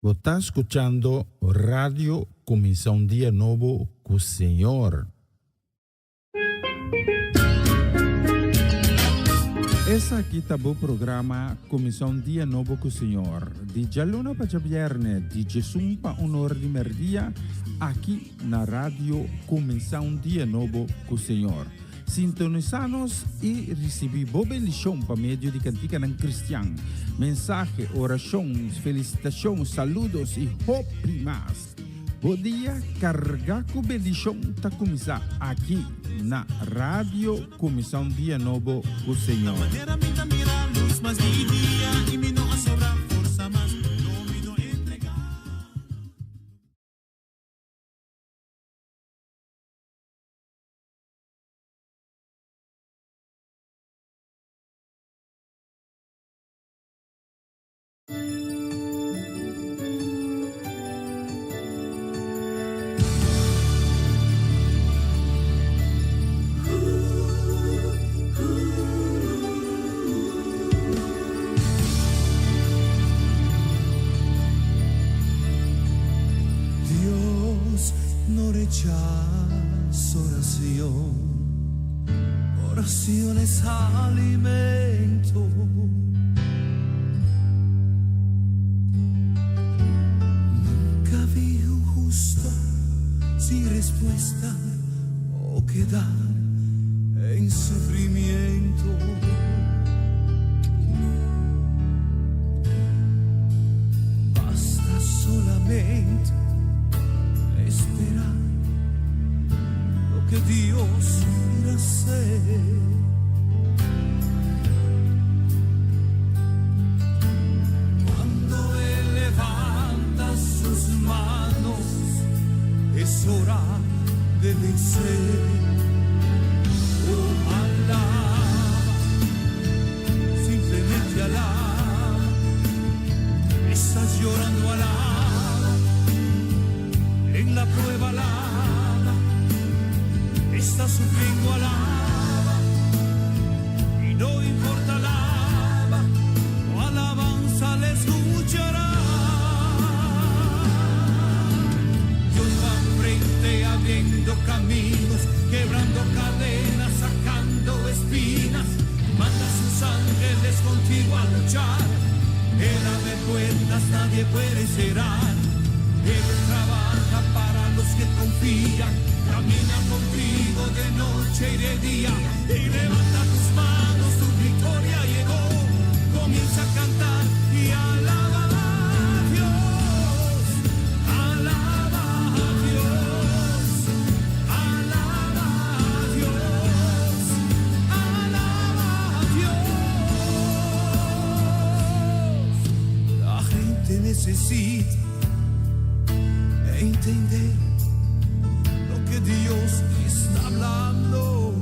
Bo ta skuchando Radio Kuminsá un Dia Nobo ku Señor. Esaki ta bo programa Kuminsá un Dia Nobo ku Señor, di djaluna pa djabièrnè, di djesun pa un ora di mèrdia, aki na Radio Kuminsá un Dia Nobo ku Señor. Sintonisá nos i risibí bo bendishon pa medio di kantikanan kristian, mensahe, orashon, felisitashon, saludos i hopi mas. Bo dia kargá ku bendishon ta kuminsá aki na Radio Kuminsá un Dia Nobo ku Señor. Dios no rechaza oración, oración es alimento. Nunca vi un justo sin respuesta o quedar en sufrimiento. Basta solamente esperar lo que Dios irá hacer. Cuando Él levanta sus manos, es hora de vencer. Oh, alaba, simplemente alaba. Estás llorando, alaba. En la prueba, alaba. Estás sufriendo, alaba. Y no importa, alaba. Tu alabanza le escuchará. Dios va frente abriendo caminos, quebrando cadenas, sacando espinas. Manda sus ángeles contigo a luchar. Él abre puertas, nadie puede cerrar. Él trabaja para los que confían. Camina contigo de noche y de día. Y levanta tus manos, tu victoria llegó. Comienza a cantar y alaba a Dios. Alaba a Dios. Alaba a Dios. Alaba a Dios. La gente necesita entender lo que Dios está hablando.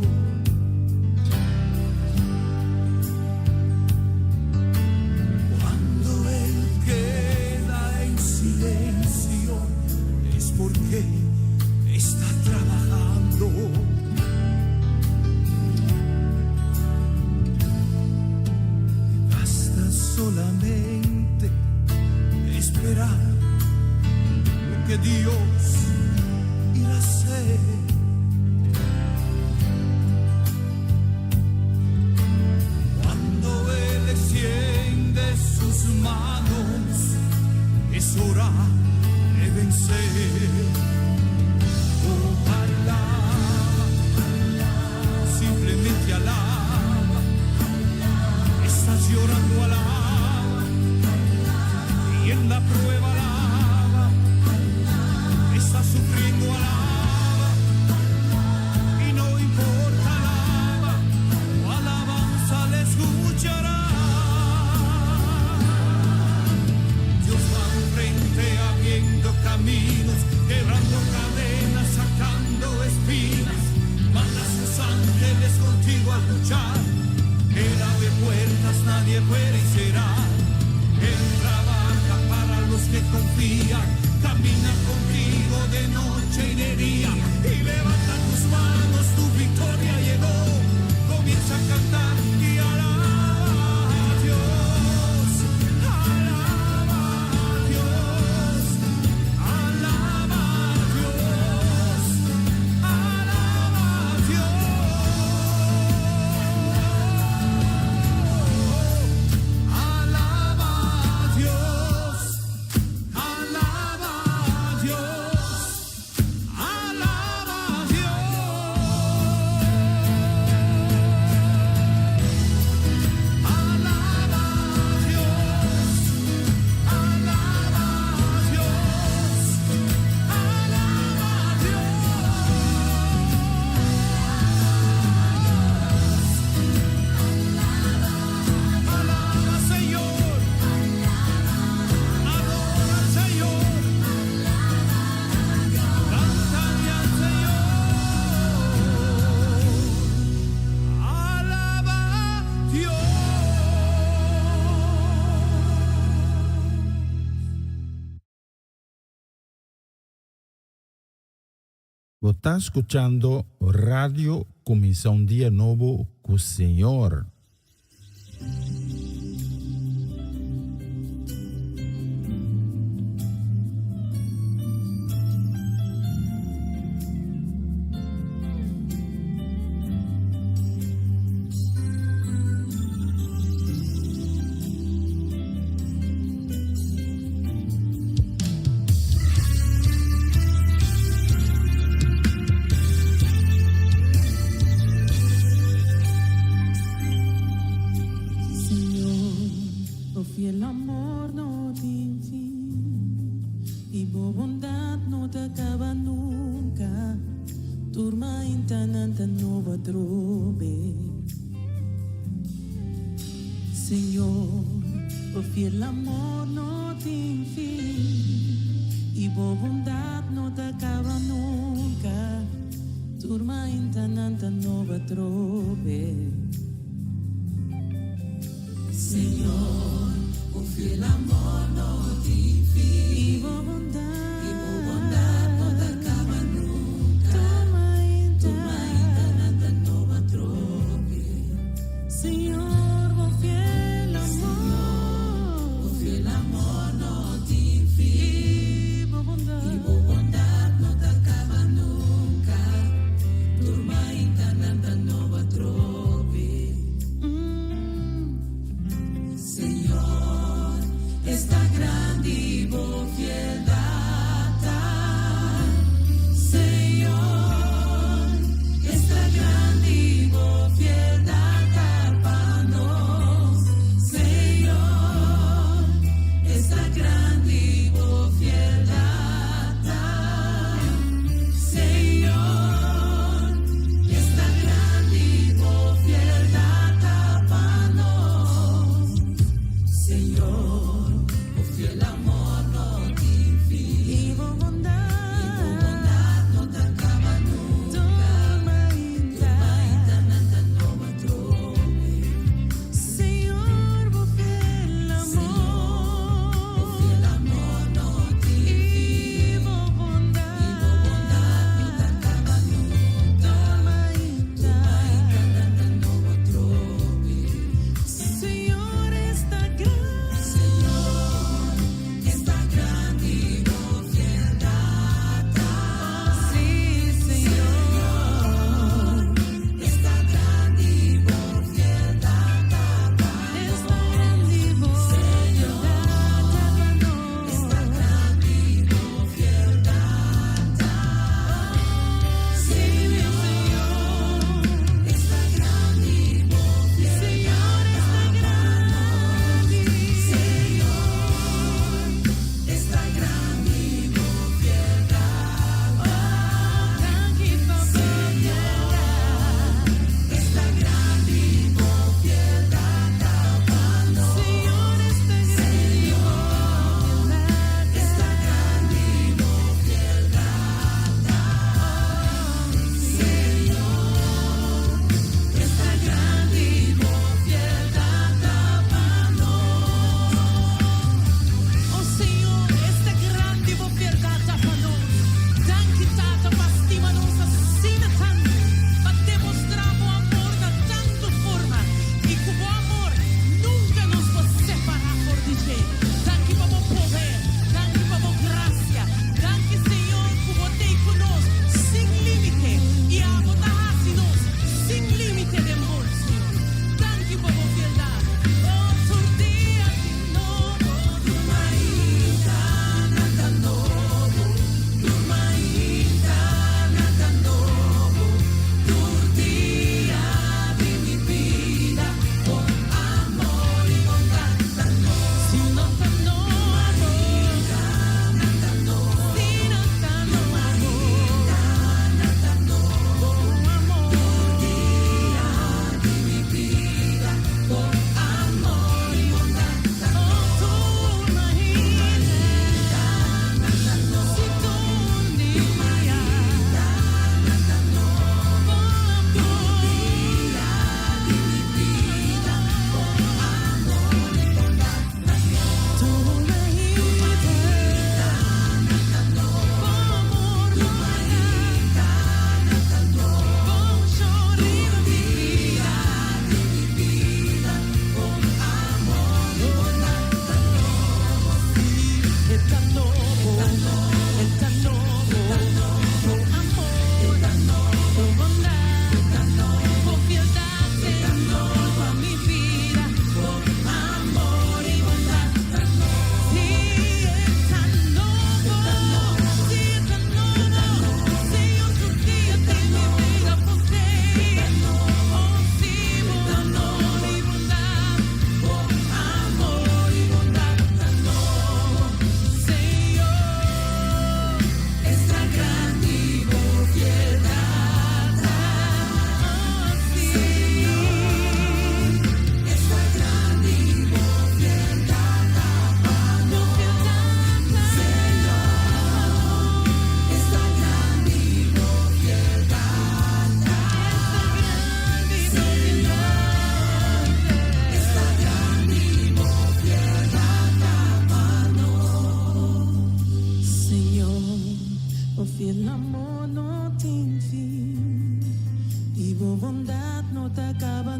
Cuando Él queda en silencio es porque está trabajando. Basta solamente esperar lo que Dios irá a hacer. Cuando Él extiende sus manos, es hora de vencer. Oh, alaba, simplemente alaba. Estás llorando, alaba. Y en la prueba, alaba. Estás sufriendo, alaba. Y no importa, alaba. Tu alabanza le escuchará. Dios va frente abriendo caminos, quebrando cadenas, sacando espinas. Manda sus ángeles contigo a luchar. Él abre puertas, nadie puede cerrar. Él trabaja para los que confían. Camina contigo de noche y de día. Y levanta tus manos, tu victoria llegó. Comienza a cantar y alaba a Dios. Alaba a Dios. Bo ta skuchando Radio Kuminsá un Dia Nobo ku Señor. Señor, bo fiel amor no tin fin, i bo bondat no ta kaba nunka. Tur maintanan ta nobo atrobe. Señor, bo fiel amor no tin fin, i bo bondat no ta kaba nunka. Tur maintanan ta nobo atrobe. Señor, bo fiel amor no tin fin, i bo bondat, i bo bondat no ta kaba nunka. Tur maintanan ta nobo atrobe. Señor, bo fiel amor, bo fiel amor no tin fin, i bo bondat, i bo bondat no ta kaba nunka. Tur maintanan ta nobo atrobe.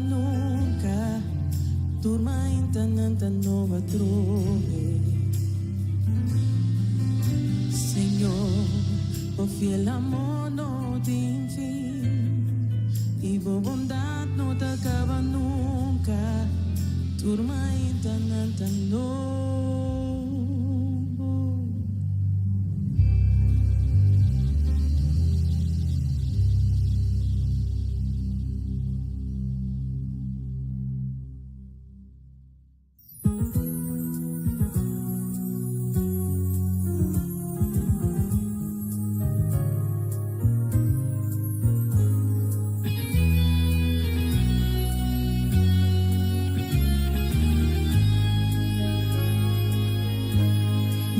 nunka, Tur mainta nan ta nobo atrobe. Señor, bo fiel amor no tin fin, i bo bondat no ta kaba nunka, Tur mainta nan ta nobo.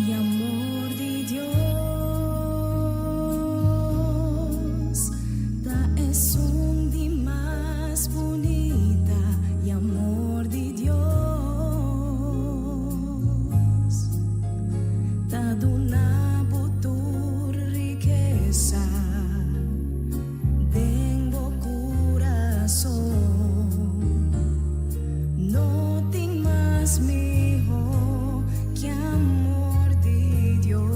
E amor di Dios ta esun di mas bunita. E amor di Dios ta duna bo tur rikesa den bo kurason. No tin mas mihó ke amor di Dios.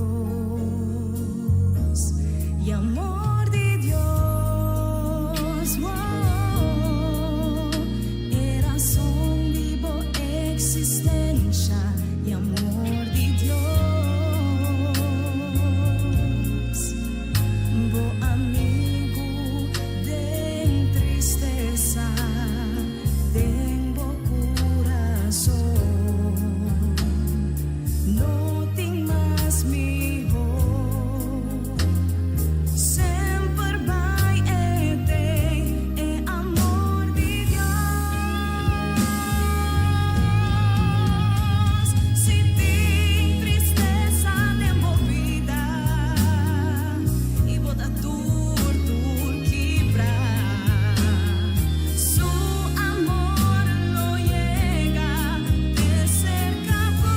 E amor di Dios, oh, e rason di bo eksistensha. E amor di Dios, bo amigu den tristesa, den bo kurason. No tin mas mihó. Semper bai e t'ei e amor di Dios. Si tin tristesa den bo bida i bo ta tur tur kibrá, Su amor lo yega te serka bo.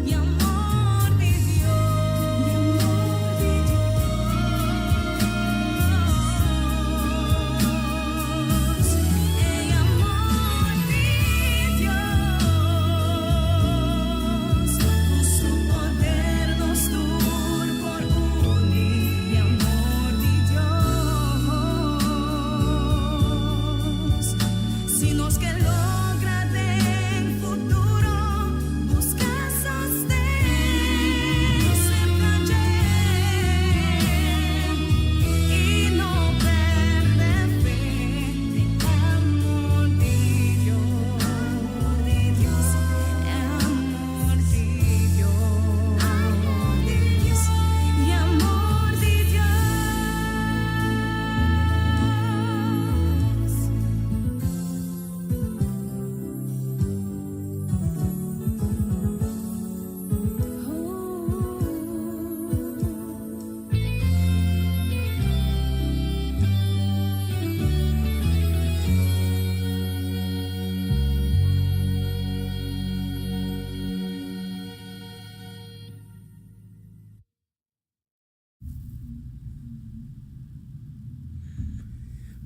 E amor di Dios, e amor di Dios, e amor di Dios, ku su poder nos tur por uni, e amor di Dios. Si nos ke logra den futuro buska sosten serka dje i no pèrdè fe den amor di Dios, amor di Dios, e amor di Dios.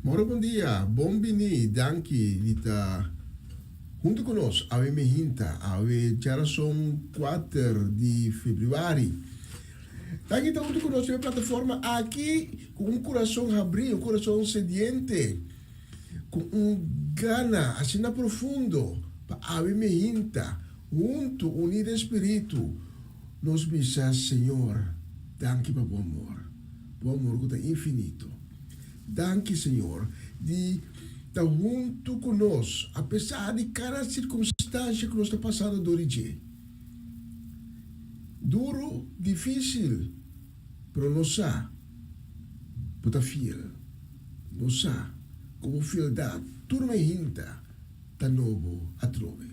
Moro bon dia, bon bini, danki di ta hunto ku nos awe mehinta, awe djarason kuater di febrüari. Danki ta hunto ku nos riba e plataforma aki ku un kurason habrí, un kurason sediente, ku un gana asina profundo pa awe mehinta huntu uní den spiritu Nos bisa, Señor, danki pa bo amor, bo amor ku ta infinito. Danki, Señor, di ta huntu ku nos apesar di kada sirkunstansia ku nos ta pasando dor di dje. Duru, difísil, pero nos sa bo ta fiel. Nos sa ku bo fieldat tur mehinta ta nobo atrobe.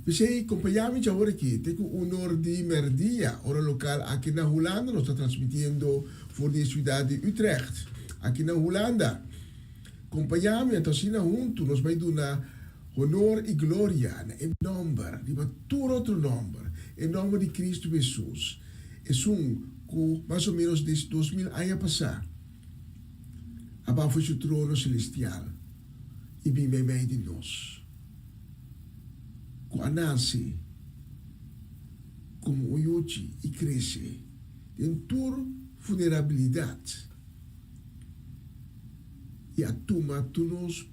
P'esei, kompañá mi djawor aki te ku unor di mèrdia, ora lokal aki na Hulanda. Nos ta transmitiendo for di e siudat di Utrecht, aki na Hulanda. Kompañá mi, anto asina huntu nos bai duna honor i gloria na e nòmber riba tur otro nòmber, e nòmber di Kristu Hesus, esun ku mas o ménos des 2000 aña pasá. A baha for su trono selestial i bin meimei di nos, ku a nase komo un yuchi i krese den tur vunerabilidat i a tuma tur nos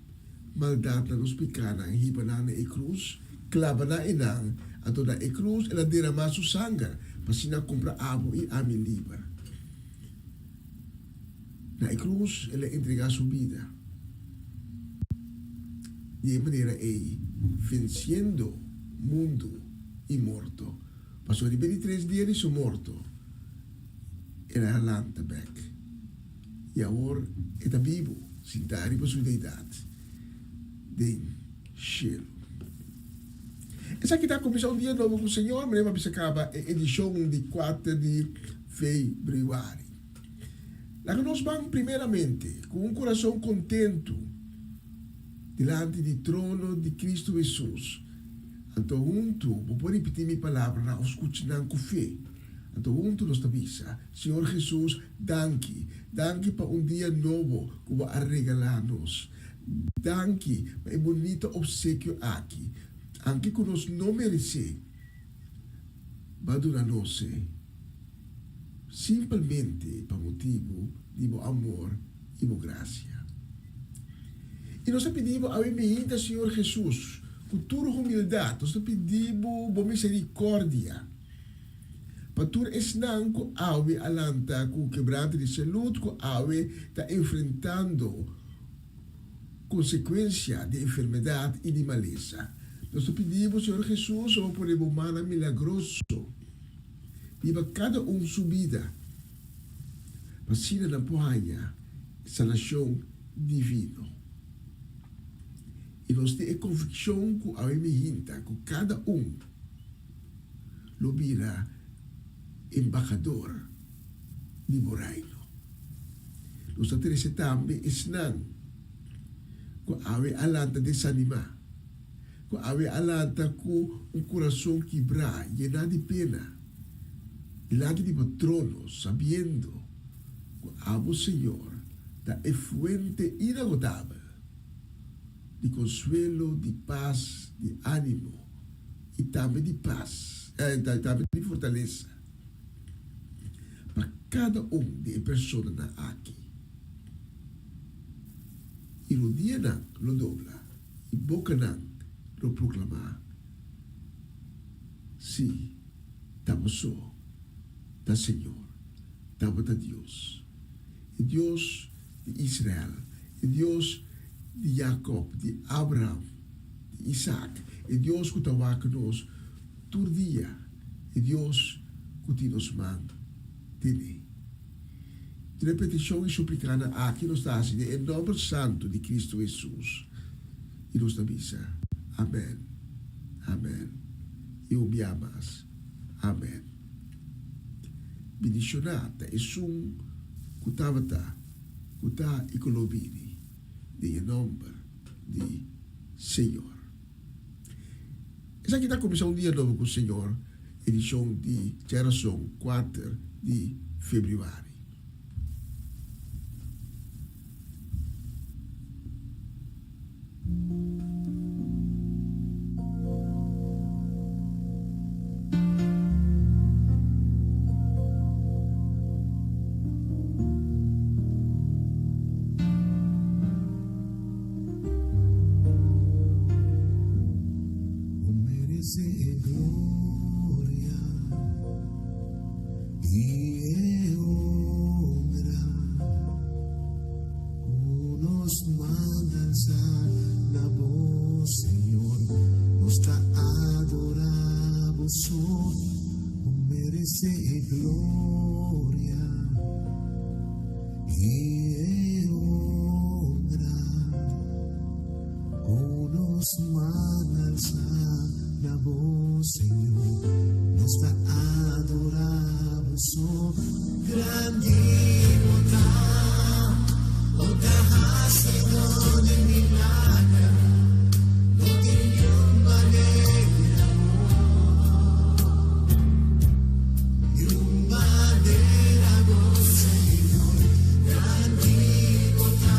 maldatnan, nos pikánan, hiba nan na e krus, klaba nan einan, anto na e krus el a deramá su sanger pa asina kumpra abo i ami liber. Na e krus el a entregá su bida. Di e manera ei, vensiendo mundu i morto. Pasobra riba di tres dia di su morto, el a lanta bèk, i awor e ta bibu, sintá riba su deidat den shelu. Esaki ta kuminsá un dia nobo ku Señor, manera mi a bisa kaba e edishon di kuater di febrüari. Laga nos ban primeramente ku un kurason kontentu dilanti di trono di Kristu Hesus. Anto huntu bo por ripití mi palabranan òf skucha nan ku fe. Anto huntu nos ta bisa, Señor Hesus, danki. Danki pa un dia nobo ku bo a regalá nos. Danki pa e bunita opsekio aki. Anke ku nos no meresé, bo a duna nos e. Simpelmente pa motibu di bo amor i bo grasia. I nos ta pidi bo awe mihinta, Señor Jesus, ku tur humildat nos ta pidi bo bo miserikòrdia pa tur esnan ku awe a lanta ku kebrante di salud, ku awe ta enfrentando konsekuensia di enfermedat i di malesa. Nos ta pidi bo, Señor Jesus, pa bo pone bo mannan milagroso riba kada un su bida, pa asina nan por haña sanashon divino. I nos tin e konvikshon ku awe mi hinta ku kada un lo bira embahador di bo Reino. Nos ta trese tambe esnan ku awe a lanta desanimá, ku awe a lanta ku un kurason kibrá, yená di pena, dilanti di bo trono, sabiendo ku abo, Señor, ta e fuente inagotabel di konsuelo, di pas, di ánimo i tambe di pas, tambe di fortalesa pa kada un di e personanan aki. I rodianan lo dobla. I bokanan lo proklamá, Sí, ta bo so ta Señor, ta bo ta Dios, e Dios di Israel, e Dios di Jakòb, di Abraham, di Isak, e Dios ku ta wak nos tur dia, e Dios ku tin nos man tené. Tur e petishon i suplikanan aki nos ta hasi den e nòmber santu di Kristu Hesus, i nos ta bisa, Amèn, amèn, i un bia mas, amèn. Bendishoná ta esun ku tabata, ku ta i ku lo bini den e nòmber di Señor. Esaki ta kuminsá un dia nobo ku Señor, edishon di djarason kuater di febrüari. Bo merece e gloria y e honra cu nos man alza na bo, Señor. Nos ta adora bo so. Bo merece e gloria. I e honra ku nos man alsa na bo, Señor. Nos ta adorá bo so. Grandi bo ta, bo ta hasidó di milager, no tin niun manera bo. Niun manera bo, Señor, grandi bo ta.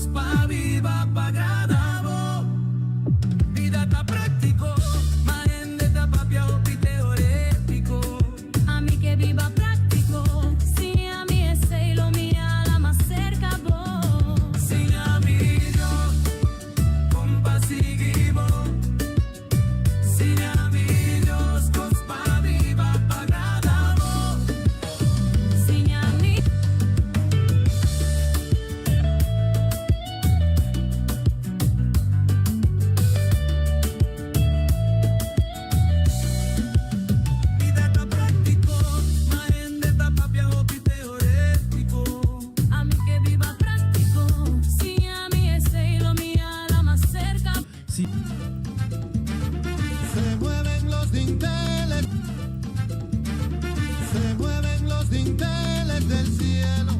Kos pa biba pa agrada bo. Bida ta práktiko, ma hende ta papia hopi teorétiko. Ami ke biba práktiko, siña mi esei lo mi hala mas serka bo. Siña mi Dios, kon pa sigui bo. Siña mi Dios, kos pa biba pa agrada bo. Siña mi. Bida ta práktiko, ma hende ta papia hopi teorétiko. Ami ke biba práktiko, siña mi esei lo mi hala mas serka. Si. Se mueven los dinteles, se mueven los dinteles del cielo.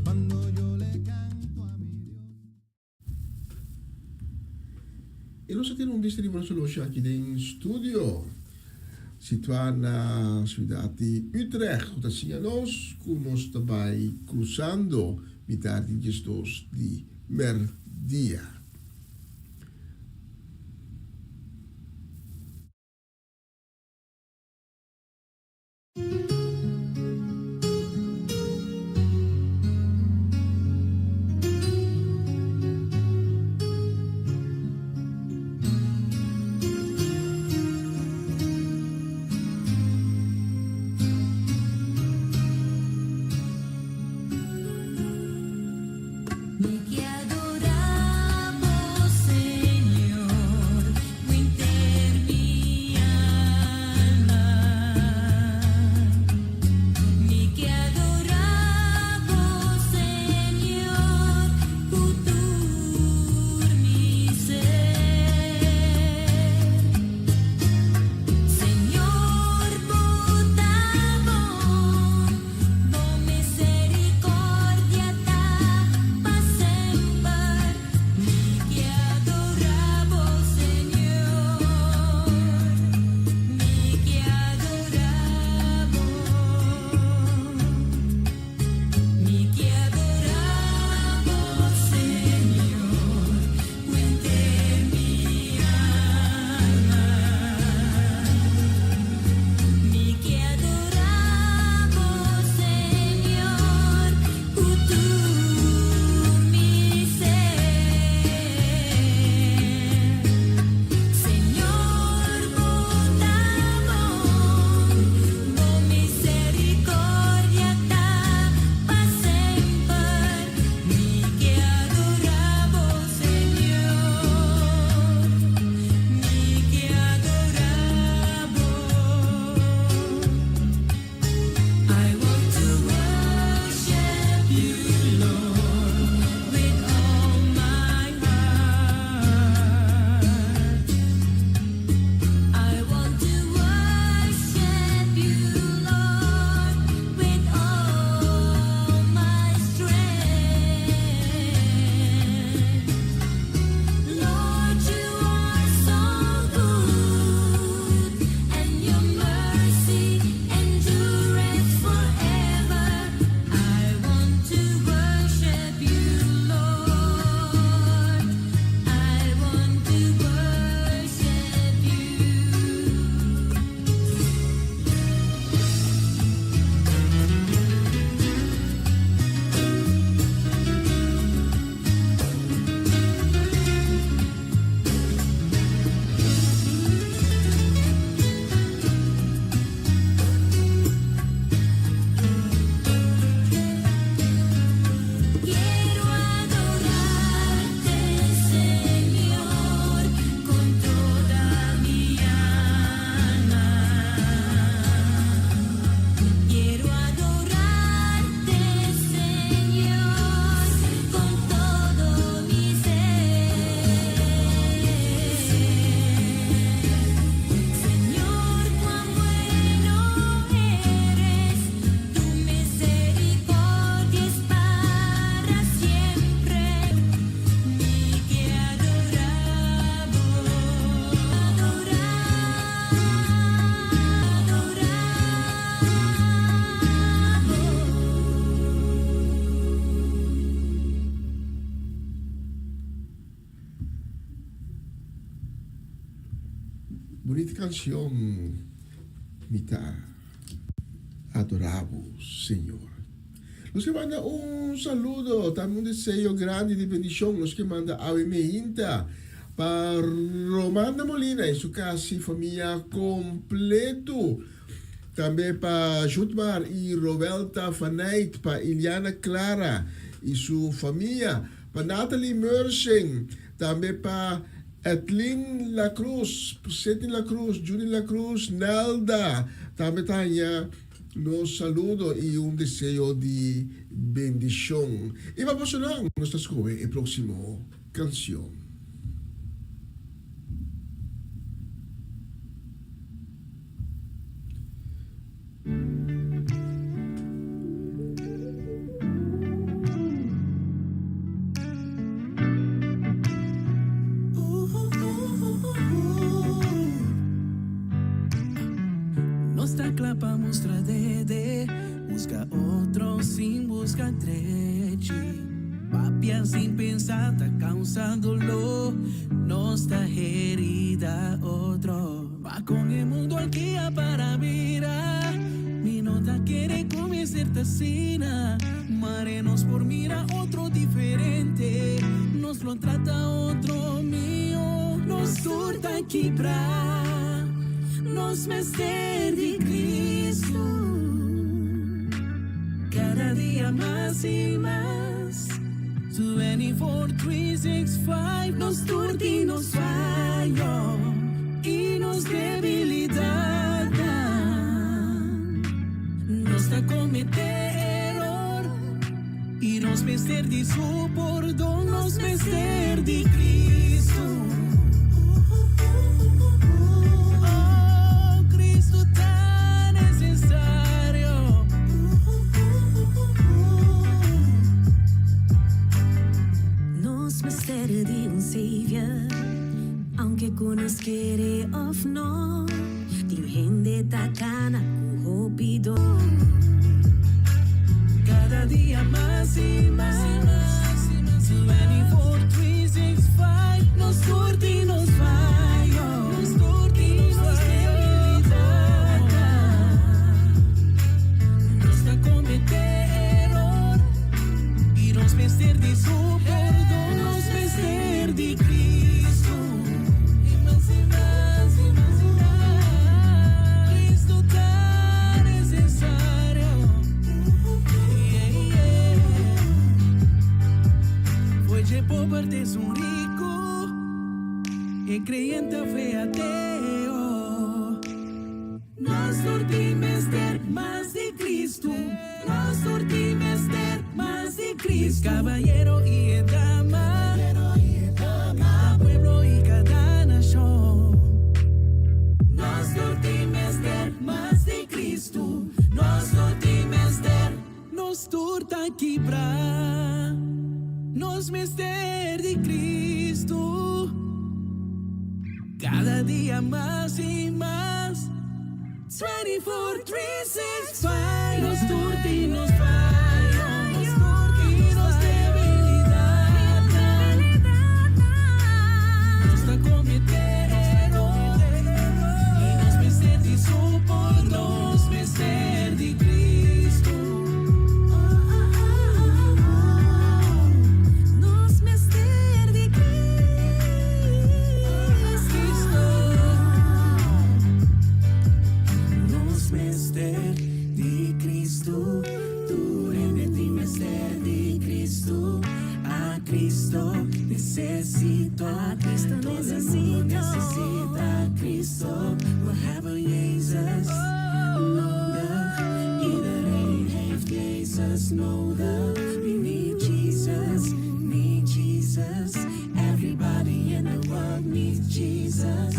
Cuando yo le canto a mi Dios. I nos tin un bista di nos oloshi aki den studio, situá na siudat di Utrecht, ku ta siña nos ku nos ta bai krusando mitar di diesdos di mèrdia. Mi ke adorá. Bunita kanshon mi ta adorá bo Señor. Nos ke manda un saludo tambe un deseo grandi di bendishon nos ke manda awe meinta pa Romanda Molina y su kas y famia kompleto tambe pa Jutmar y Roelta Faneyt pa Iliana Clara y su famia pa Natalie Mersen tambe pa Etlin La Cruz, Sidney La Cruz, Juny La Cruz, Nelda tambe ta haña nos saludo y un deseo di bendicion. Y pa bosonan nos ta scoge e proximo cancion. Nos ta kla pa mustra dede, buska otro sin buska drechi. Papia sin pensa ta causa dolor, nos ta herida otro. Pa con e mundo aki a para bira, mi no ta kere cu mester ta asina. Mare nos por mira otro diferente, nos lo trata otro mihó. Nos tur ta kibra, nos mester di Cristo. Cada dia mas y mas. 24, 3, 6, 5, nos tur tin nos fayo y nos debilidad. Nos ta comete eror y nos mester di su pordon, nos mester di Cristo. Oh, Cristo ta necesario. Nos mester di un Savior, aunke ku nos kere of no. Tin hende ta kana ku hopi doló. Cada dia mas y mas. 24, 3, 6, 5. Nos tur tin nos fayo. Nos tur tin nos debilidad. Nos ta comete eror. Y nos mester di su pordon. Nos mester di Cristo. Y mas y mas y mas y mas. Cristo ta necesario. Yeah. Fo'i pober te un rico e creyente of ateo. Nos tur tin mester mas di Cristo. Nos tur tin mester mas di Cristo. Caballero y dama. Cada pueblo y cada nacion. Nos tur tin mester mas di Cristo. Nos tur tin mester. Nos tur ta kibra. Nos mester di Cristo. Cada dia mas y mas. 24, 3, 6, 5. Nos tur tin nos fayo. Nos tur tin nos debilidad. Nos ta comete eror. Y nos mester di su pordon. Nos mester di Cristo. Nos mester di Cristo. Nos mester di Cristo. Tur hende tin mester di Cristo. A Cristo necesito. A Cristo Todo el mundo necesito. necesita Cristo. We hebben Jezus nodig. Iedereen heeft Jezus nodig. We need Jesus, need Jesus. Everybody in the world needs Jesus.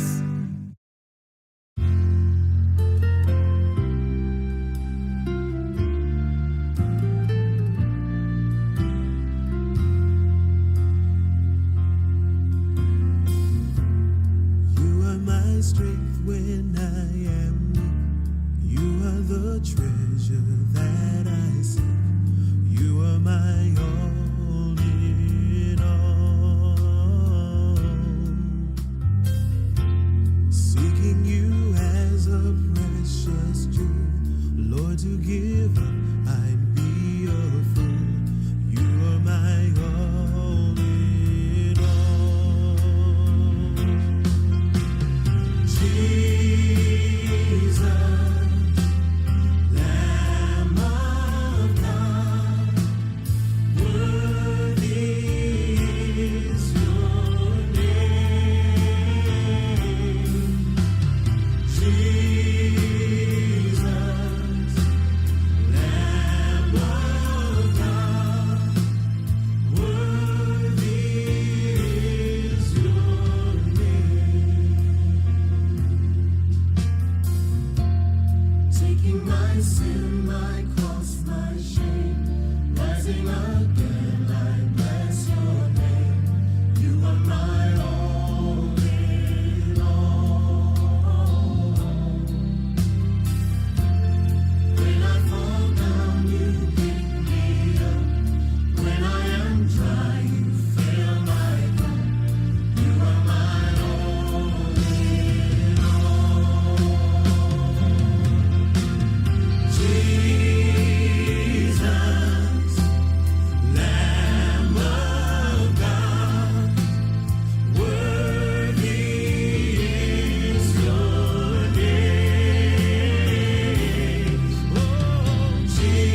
You are my strength when I am weak. You are the treasure that I seek. You are Rising again, I bless your name. You are my all in all. When I fall down, you pick me up. When I am dry, you fill my cup. You are my all in all. Jesus, Lamb of God, worthy is your name. Oh, Jesus,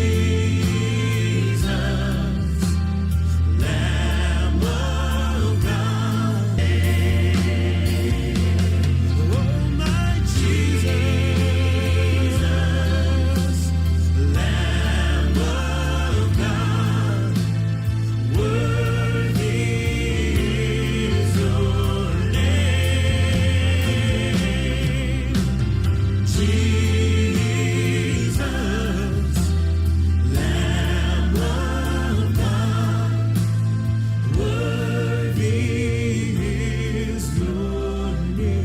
Lamb of God. Oh, my Jesus, Lamb of God, worthy is your name. Jesus, Lamb of God, worthy is your name.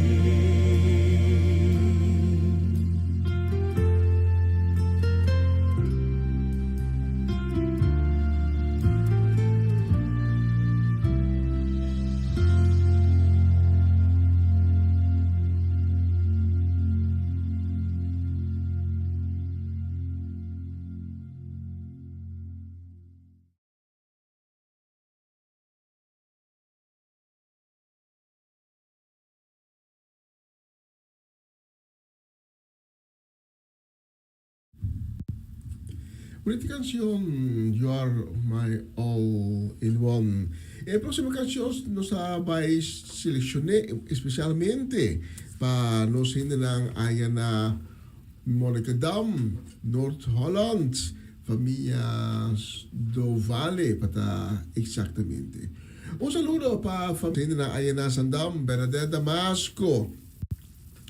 Bonita kansion, You Are My All in One. E próksimo kansion nos a bai selekshoné espesialmente pa nos hendenan aya na Monnikendam, Noord-Holland, famia Dovale pa ta eksaktamente. Un saludo pa hendenan aya na Zandam, Bernadette Damasco.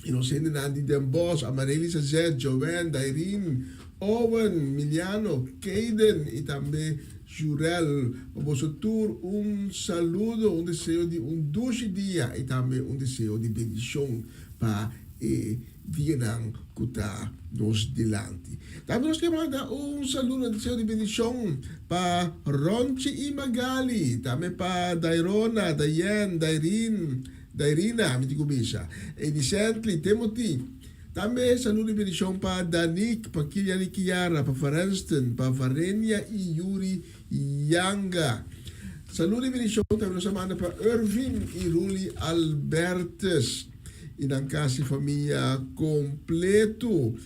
I nos hendenan di Den Bosch, Amarelys Azet, Joanne, Dairine, Owen, Miliano, Kayden i tambe Jurel. Pa boso tur un saludo, un deseo di un dushi dia i tambe un deseo di bendishon pa e dianan ku ta nos dilanti. Tambe nos ke manda un saludo, un deseo di bendishon pa Ronchi i Magali, tambe pa Dairona, Dayenne, Dairine, Dairina, mi tin ku bisa. E di Sently, Timothy. Tambe saludo i bendishon pa Danique, pa Kilian i Kiara, pa Farenston, pa Varenia i Yuri Yanga. Saludo i bendishon tambe nos a manda pa Irving i Ruli Albertus i nan kas i famia kompleto.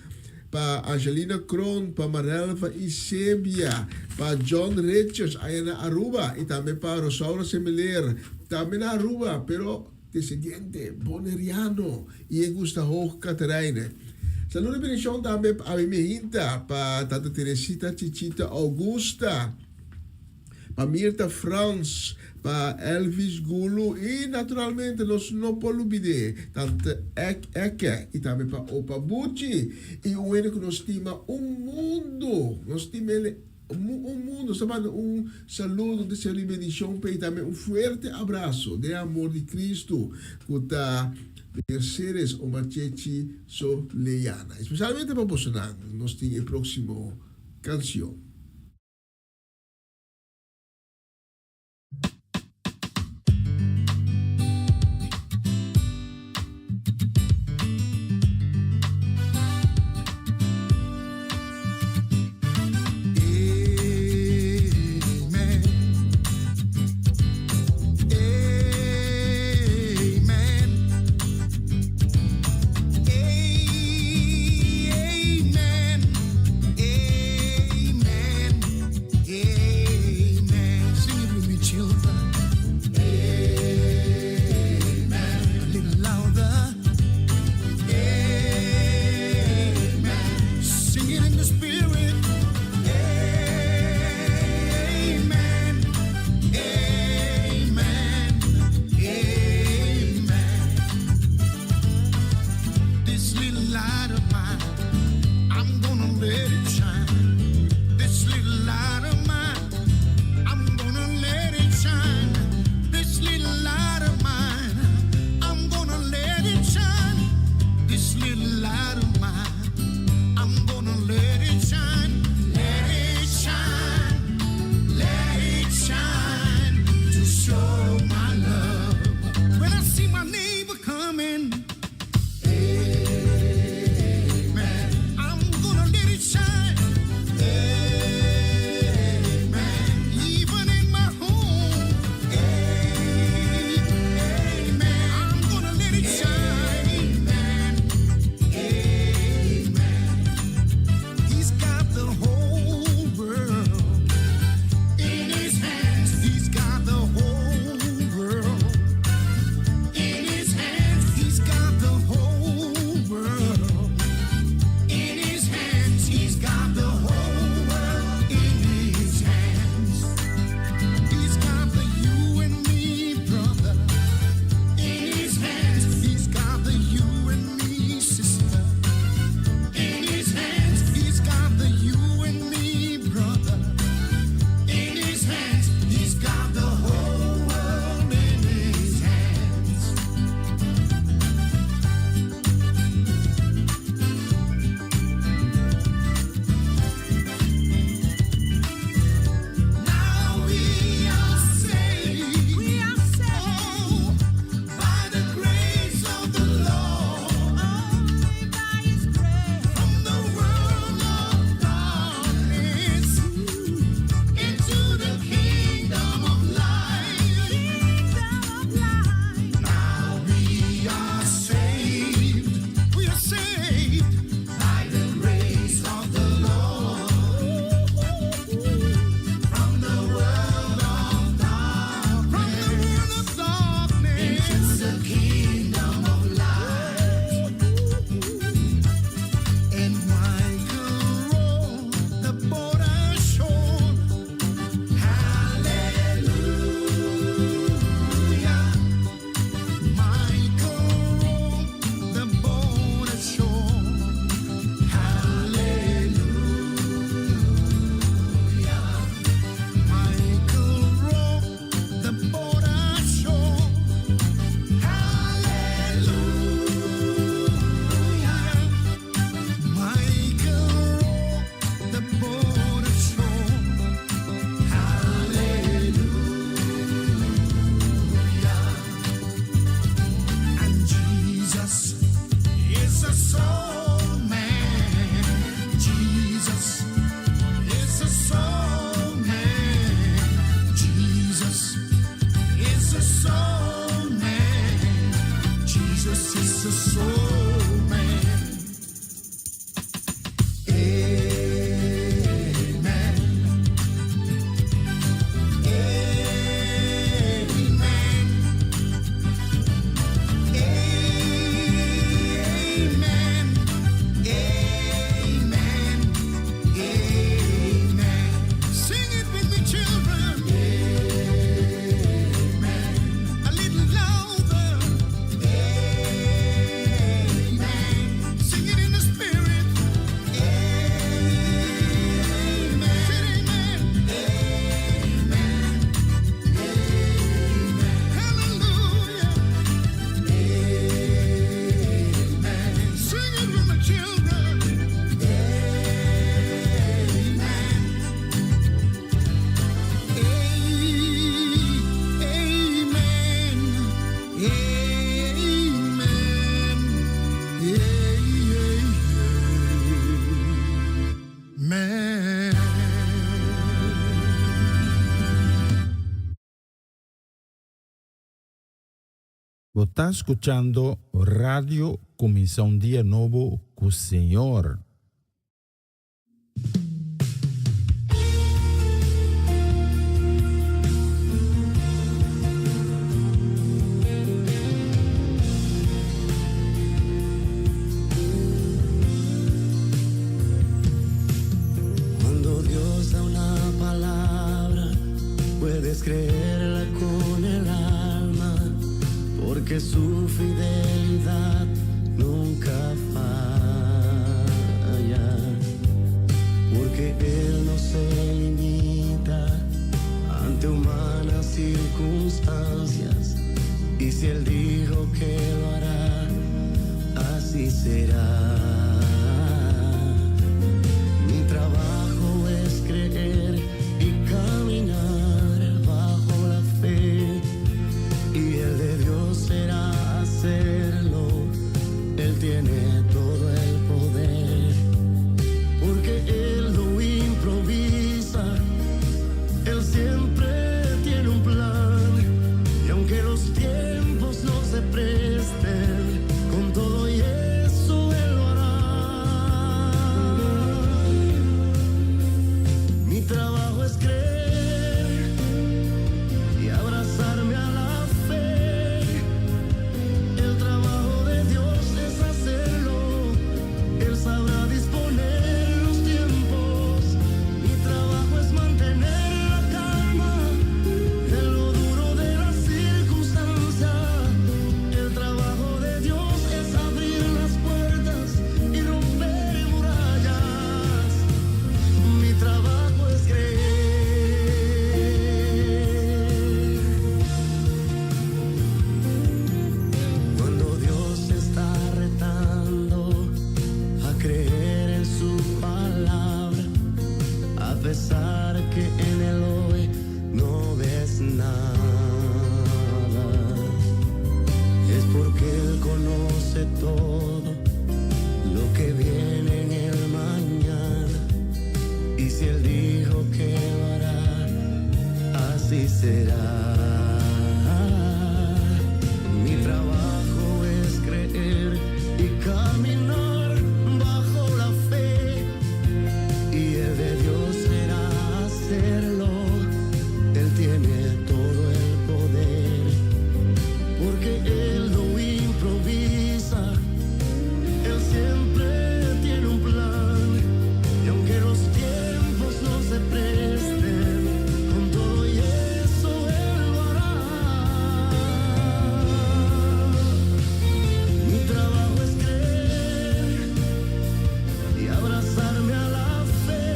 Pa Angelina Kroon, pa Marelva i Sebia, pa John Richards aya na Aruba i tambe pa Rosaura Semiler, tambe na Aruba, pero descendiente Boneriano i e gusta Hoog Caterijne. Saludo i bendición tambe pa Abi Mehinta, pa Tata Teresita Chichita Augusta. Pa Mirta Frans, pa Elvis Gulu y naturalmente nos no por lubid'é Tante Ek Eke y tambe pa Opa Buchi y un hende cu nos stima un mundo, nos stima el un mundo. Nos ta manda un saludo, un deseo di bendicion p'e y tambe un fuerte abrazo den amor di Cristo cu ta Mercedes Oma Chechi Soleyana. Especialmente pa bosonan nos tin e proximo cancion. Amen. Amen. Amen. Bo ta skuchando Radio Kuminsá un Dia Nobo ku Señor. Cuando Dios da una palabra, puedes creerla con el alma, porque su fidelidad nunca falla, porque Él no se limita ante humanas circunstancias, y si Él dijo que lo hará, así será. Mi trabajo es creer y caminar bajo la fe. Y el de Dios será hacerlo. Él tiene todo el poder. Porque Él no improvisa. Él siempre tiene un plan. Y aunque los tiempos no se presten, con todo y eso Él lo hará. Mi trabajo es creer y abrazarme a la fe. El trabajo de Dios es hacerlo. Él sabrá disponer los tiempos. Mi trabajo es mantener la calma en lo duro de la circunstancia. El trabajo de Dios es abrir las puertas y romper murallas. Mi trabajo es creer. Cuando Dios está retando a creer en su palabra, a pesar que en el hoy no ves nada, es porque Él conoce todo lo que viene en el mañana. Y si Él dijo que lo hará, así será. Mi trabajo es creer y caminar bajo la fe. Y el de Dios será hacerlo. Él tiene todo el poder. Porque Él no improvisa. Él siempre tiene un plan. Y aunque los tiempos no se presten, con todo y eso Él lo hará. Mi trabajo es creer y abrazarme a la fe.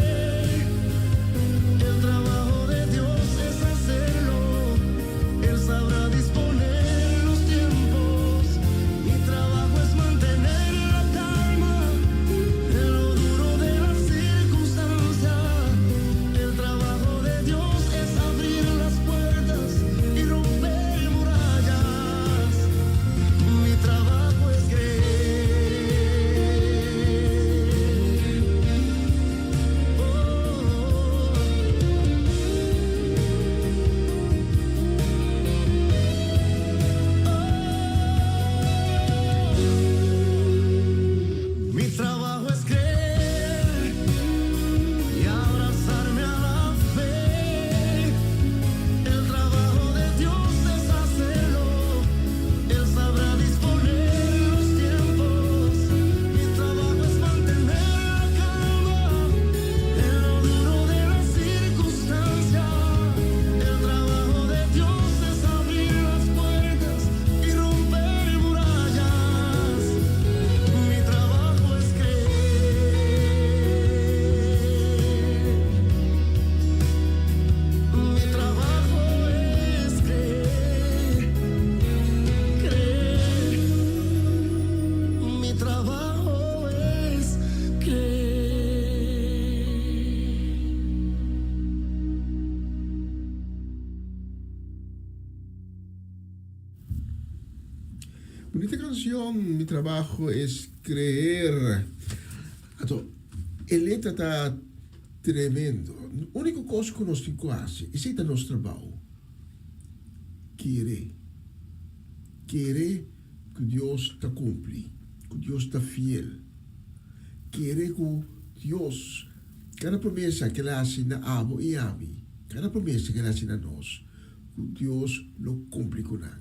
El trabajo de Dios es hacerlo. Él sabrá disponer los tiempos. Mi trabajo es mantener la calma en lo duro de la circunstancia. El trabajo de Dios es abrir las puertas y romper murallas. Mi trabajo es creer. Oh. Mi trabajo es creer y abrazarme a la fe. El trabajo de Dios es hacerlo. Él sabrá disponer los tiempos. Mi trabajo es mantener la calma en lo duro de la circunstancia. El trabajo de Dios es abrir las puertas y romper murallas. Mi trabajo es creer. Mi trabajo es creer, creer. Mi trabajo es creer. Bunita kansion, Mi trabajo es creer. Anto, e letra ta tremendo. Úniko kos ku nos tin ku hasi, esei ta nos trabou, kere. Kere ku Dios ta kumpli, ku Dios ta fiel. Kere ku Dios, kada promesa ku el a hasi na abo i ami, kada promesa ku el a hasi na nos, ku Dios lo kumpli ku nan.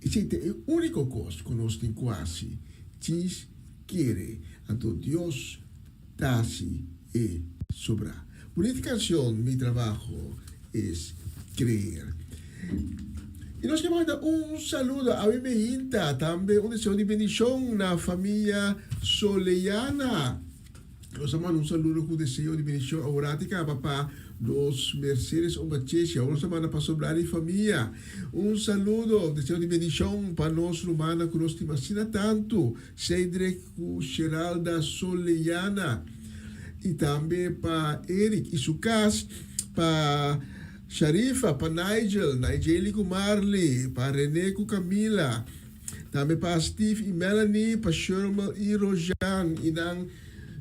Esei ta e úniko kos ku nos tin ku hasi, djis kere, anto Dios ta hasi e sobrá. Bunita kanshon Mi trabajo es creer. I nos ke manda un saludo awe meinta, tambe un deseo di bendishon na famia Soleana. Nos a manda un saludo ku deseo di bendishon aworati kaba pa nos Mercedes Omacheshi. Awor nos a manda pa sobrá di famia. Un saludo, deseo di bendishon pa nos rumannan ku nos stima asina tantu, Cedric ku Sheralda Soleana. I tambe pa Eric i su kas, pa Sharifa, pa Nigel, Nigeli ku Marley, pa Rene ku Camila. Tambe pa Steve i Melanie, pa Shermel i Rojan i nan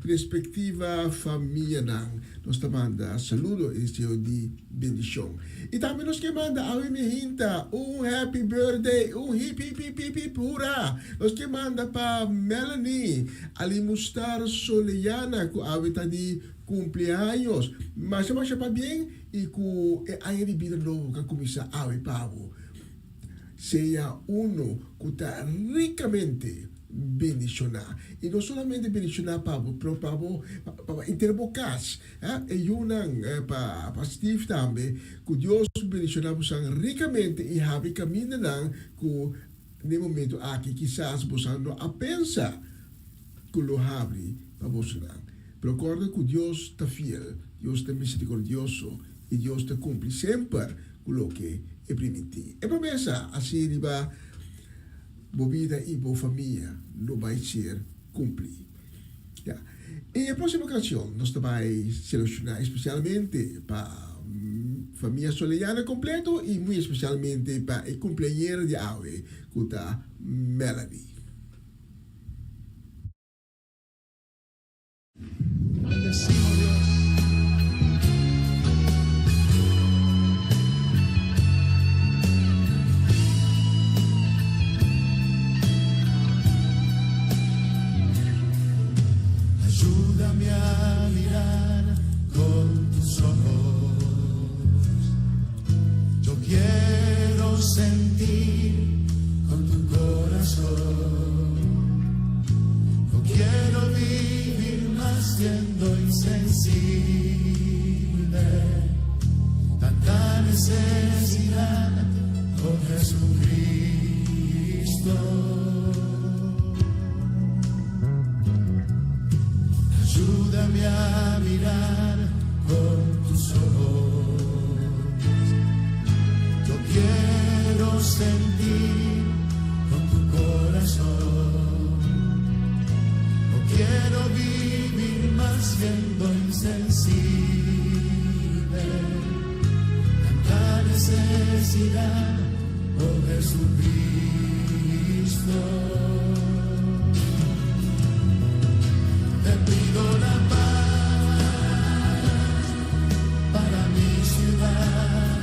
respektiva famianan. Nos ta manda saludo i deseo di bendishon. I tambe nos ke manda awe mi hinta un happy birthday, un hip hip hip hip hip hura! Nos ke manda pa Melanie Alimustar Soleyana ku awe ta di kumpleaños. Masha masha pabien i ku e aña di bida nobo ka kuminsá awe pa bo. Sea uno ku ta rikamente bendishoná. I no solamente bendishoná pa bo, pero pa bo, pa bo henter bo kas, e yunan, pa Steve tambe. Ku Dios bendishoná bosan rikamente i habri kamindanan ku n'e momento aki kisas bosan no a pensa ku lo habri pa bosonan. Pero kòrda ku Dios ta fiel, Dios ta miserikordioso i Dios ta kumpli semper ku loke e primintí. E promesa así riba bo bida i bo famia lo bai ser kumplí. Ya. I e próksimo kanshon nos ta bai seleshoná espesialmente pa famia Soleyana kompleto i muy espesialmente pa e kumpleañera di awe ku ta Melanie. Bendecimos Dios. Ayúdame a mirar con tus ojos. Yo quiero sentir con tu corazón. No quiero vivir más siendo insensible. Tanta necesidad con Jesucristo. Ayúdame a mirar con tus ojos. Yo quiero sentir con tu corazón. No quiero vivir más siendo insensible. Tanta necesidad, oh Jesucristo. Te pido la paz para mi ciudad.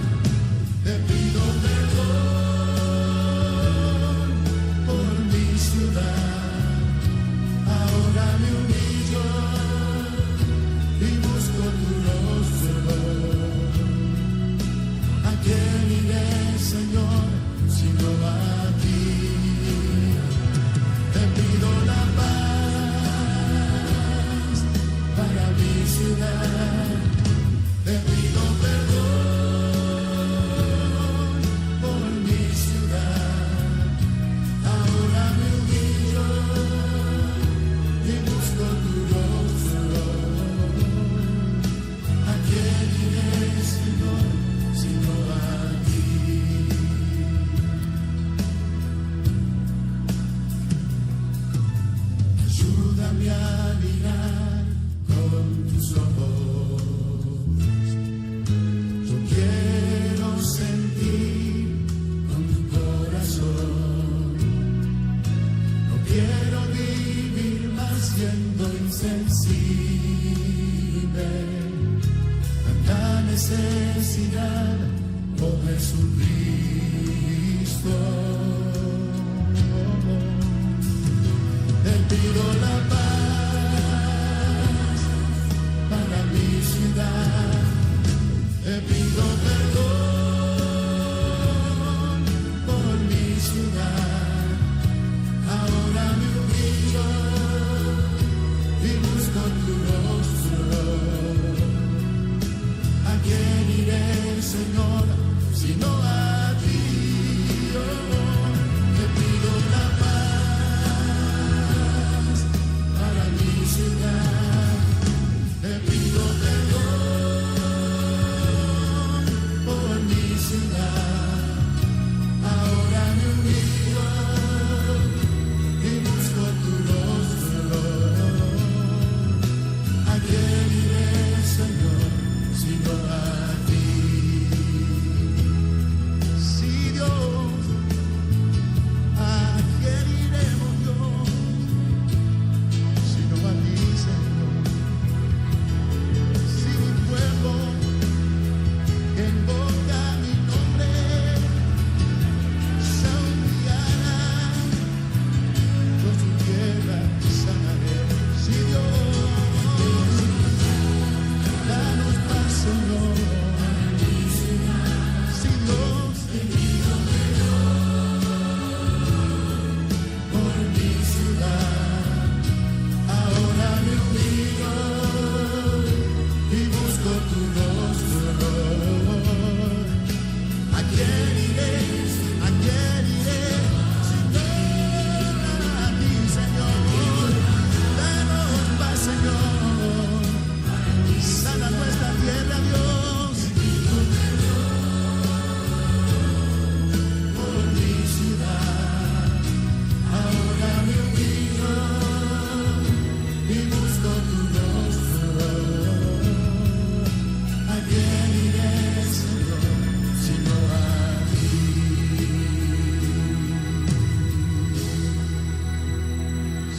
Te pido perdón por mi ciudad. Ahora me humillo y busco tu rostro. ¿A quién iré, Señor, sino a ti? Te pido la paz para mi ciudad. Te pido perdón por mi ciudad. Ahora me humillo y busco tu rostro. ¿A quién iré, Señor, sino a ti? Ayúdame a mirar con tus ojos. Yo quiero sentir con tu corazón. No quiero vivir más siendo insensible. Tanta necesidad, Con Jesucristo. Te pido la paz para mi ciudad. Te pido perdón por mi ciudad. Ahora me humillo y busco tu rostro. ¿A quién iré, Señor, sino a ti? Oh, te pido la paz para mi ciudad. Te pido perdón por mi ciudad. Ahora me humillo y busco tu rostro. ¿A quién iré, Señor, sino a ti? Sí, Dios, ¿a quién iremos, Dios, sino a ti, Señor? Si mi pueblo que invoca mi nombre se humillara, yo su tierra sanaré. Sí, Dios, danos paz, Señor. Sí, Dios, te pido perdón por mi ciudad. Ahora me humillo y busco tu rostro. ¿A quién iré? ¿A quién iré? Sino a ti, Señor. Danos paz, Señor. Sana nuestra tierra, Dios. Por mi ciudad. Ahora me humillo y busco tu rostro. ¿A quién iré, Señor, sino a ti?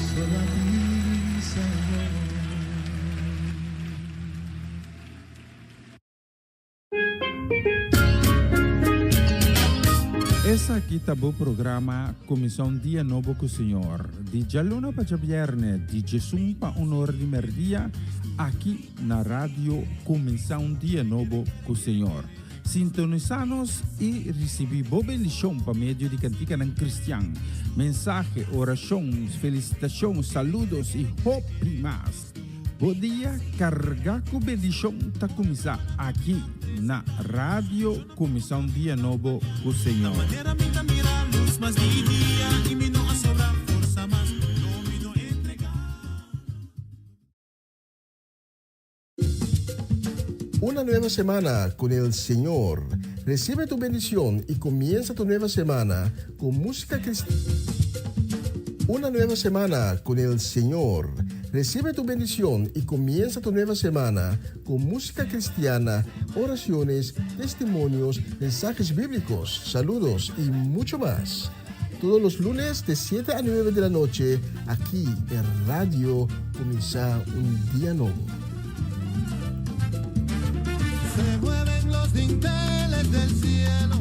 Solo a ti, Señor. Esaki ta bo programa Kuminsá un Dia Nobo ku Señor, di djaluna pa djabièrnè di djesun pa un or di mèrdia, aki na Radio Kuminsá un Dia Nobo ku Señor. Sintonisá nos i risibí bo bendishon pa medio di kantikanan kristian, mensahe, orashon, felisitashon, saludos i hopi mas. Bo dia kargá ku bendishon ta kuminsá aki na Radio Kuminsá un Dia Nobo ku Señor. Una nueva semana con el Señor. Recibe tu bendición y comienza tu nueva semana con música cristiana. Una nueva semana con el Señor. Recibe tu bendición y comienza tu nueva semana con música cristiana, oraciones, testimonios, mensajes bíblicos, saludos y mucho más. Todos los lunes de 7 a 9 de la noche, aquí en Radio Comienza un Día Nuevo. Se mueven los dinteles del cielo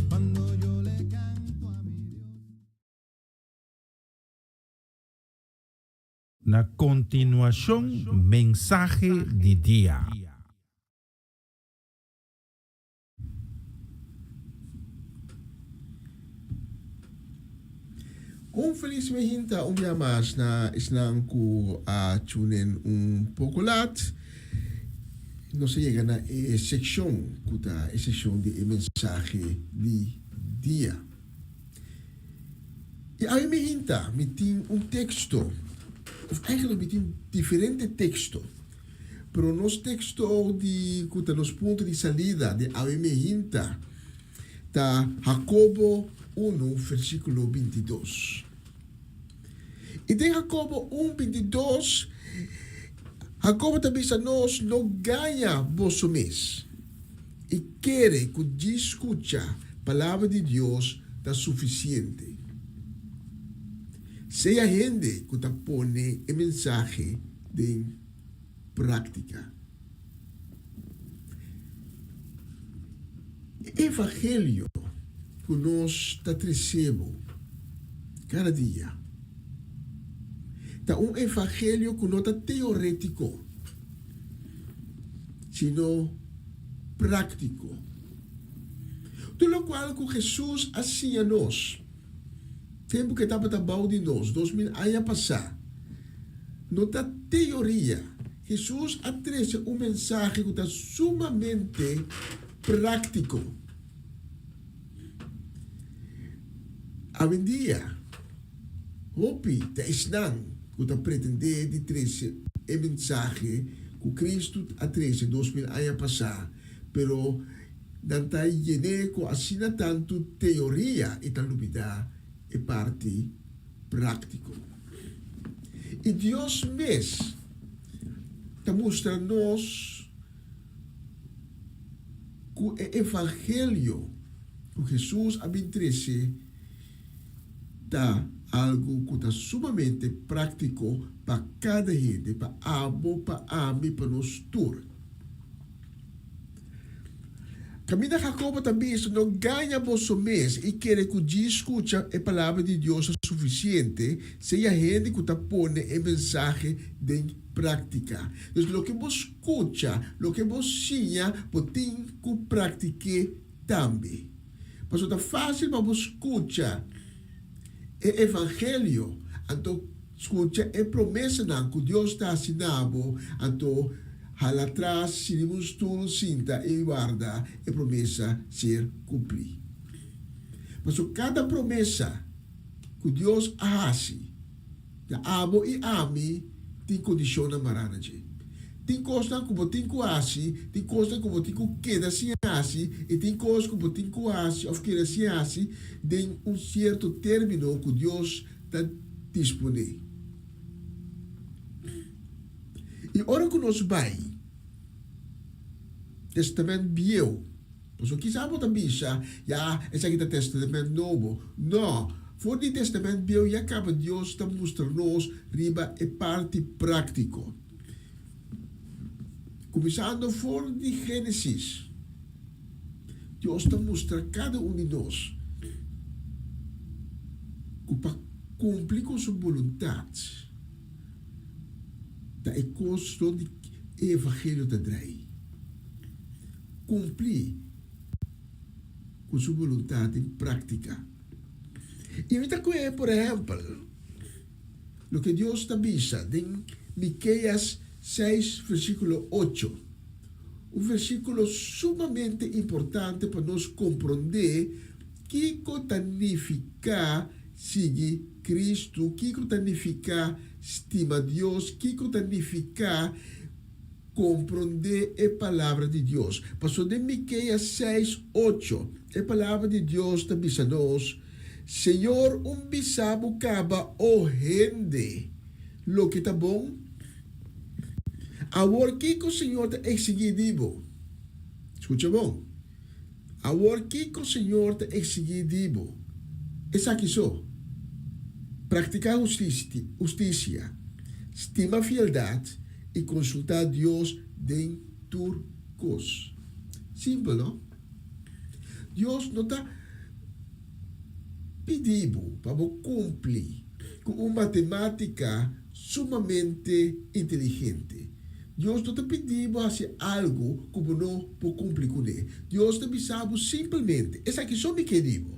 cuando yo le canto a mi Dios. Na kontinuashon Mensahe di Dia. Un felis mehinta un bia mas na esnan ku a tune in un poko lat. Nos a yega na e sekshon ku ta e sekshon di e mensahe di dia. I awe mehinta mi tin un teksto, òf eigenlijk mi tin diferente teksto. Pero nos teksto di ku ta nos punto di salida di awe mehinta ta Hakobo unu versíkulo bintidos. I den Hakobo un bintidos, Hakobo ta bisa nos no gaña boso mes i kere ku djis skucha palabra di Dios ta sufisiente. Sea hende ku ta pone e mensahe den práktika. Evangelio ku nos ta trese bo kada dia ta un evangelio ku no ta teorétiko, sino práktiko. Tur lokual ku Hesus a siña nos tempu ku e tabata bou di nos, 2000 aña pasá, no ta teoria. Hesus a trese un mensahe ku ta sumamente práktiko. Awendia, hopi ta esnan ku ta pretendé di trese e mensahe ku Kristu a trese 2000 aña pasá, pero nan ta yen'é ku asina tantu teoria i ta lubidá e parti práktiko. I Dios mes ta mustra nos ku e evangelio ku Hesus a bin trese ta algu ku ta sumamente práktiko pa kada hende, pa abo, pa ami, pa nos tur. Kaminda Jakobo ta bisa, No gaña boso mes i kere ku djis skucha e palabra di Dios ta sufisiente, sea hende ku ta pone e mensahe den práktika. Dus loke bo skucha, loke bo siña, bo tin ku praktik'é tambe. Pasobra ta fásil pa bo skucha e evangelio, anto skucha e promesanan ku Dios ta hasi na bo, anto hala atras, sirbi un stul, sinta i warda e promesa ser kumplí. Pasobra kada promesa ku Dios a hasi na abo i ami tin kondishonnan mará na dje. Tin kosnan ku bo tin ku hasi, tin kosnan ku bo tin ku keda sin hasi i tin kos ku bo tin ku hasi òf keda sin hasi den un sierto término ku Dios ta disponé. I ora ku nos bai Testament Bieu, pasobra kisas bo ta bisa, Ya, esaki ta Testament Nobo. No, for di Testament Bieu ya kaba Dios ta mustra nos riba e parti práktiko. Kuminsando for di Génesis, Dios ta mustra kada un di nos ku pa kumpli ku su boluntat ta e kos rond di e evangelio ta drai. Kumpli ku su boluntat den práktika. I mi ta kohe por ehèmpel loke Dios ta bisa den Mikeas seis versíkulo ocho, un versíkulo sumamente importante pa nos komprondé kiko ta nifiká sigui Kristu, kiko ta nifiká stima Dios, kiko ta nifiká komprondé e Palabra di Dios. Pasobra den Mikeas seis, ocho, e Palabra di Dios ta bisa nos, Señor un bisa bo kaba, o hende, loke ta bon? Awor kiko Señor ta eksigí di bo? Skucha bon. Awor kiko Señor ta eksigí di bo? Esaki so, Praktiká hustisia, stima fieldat i konsultá Dios den tur kos. Simpel, no? Dios no ta pidi bo pa bo kumpli ku un matemátika sumamente inteligente. Dios no ta pidi bo hasi algu ku bo no por kumpli kuné. Dios ta bisa bo simpelmente, Esaki so mi ke di bo.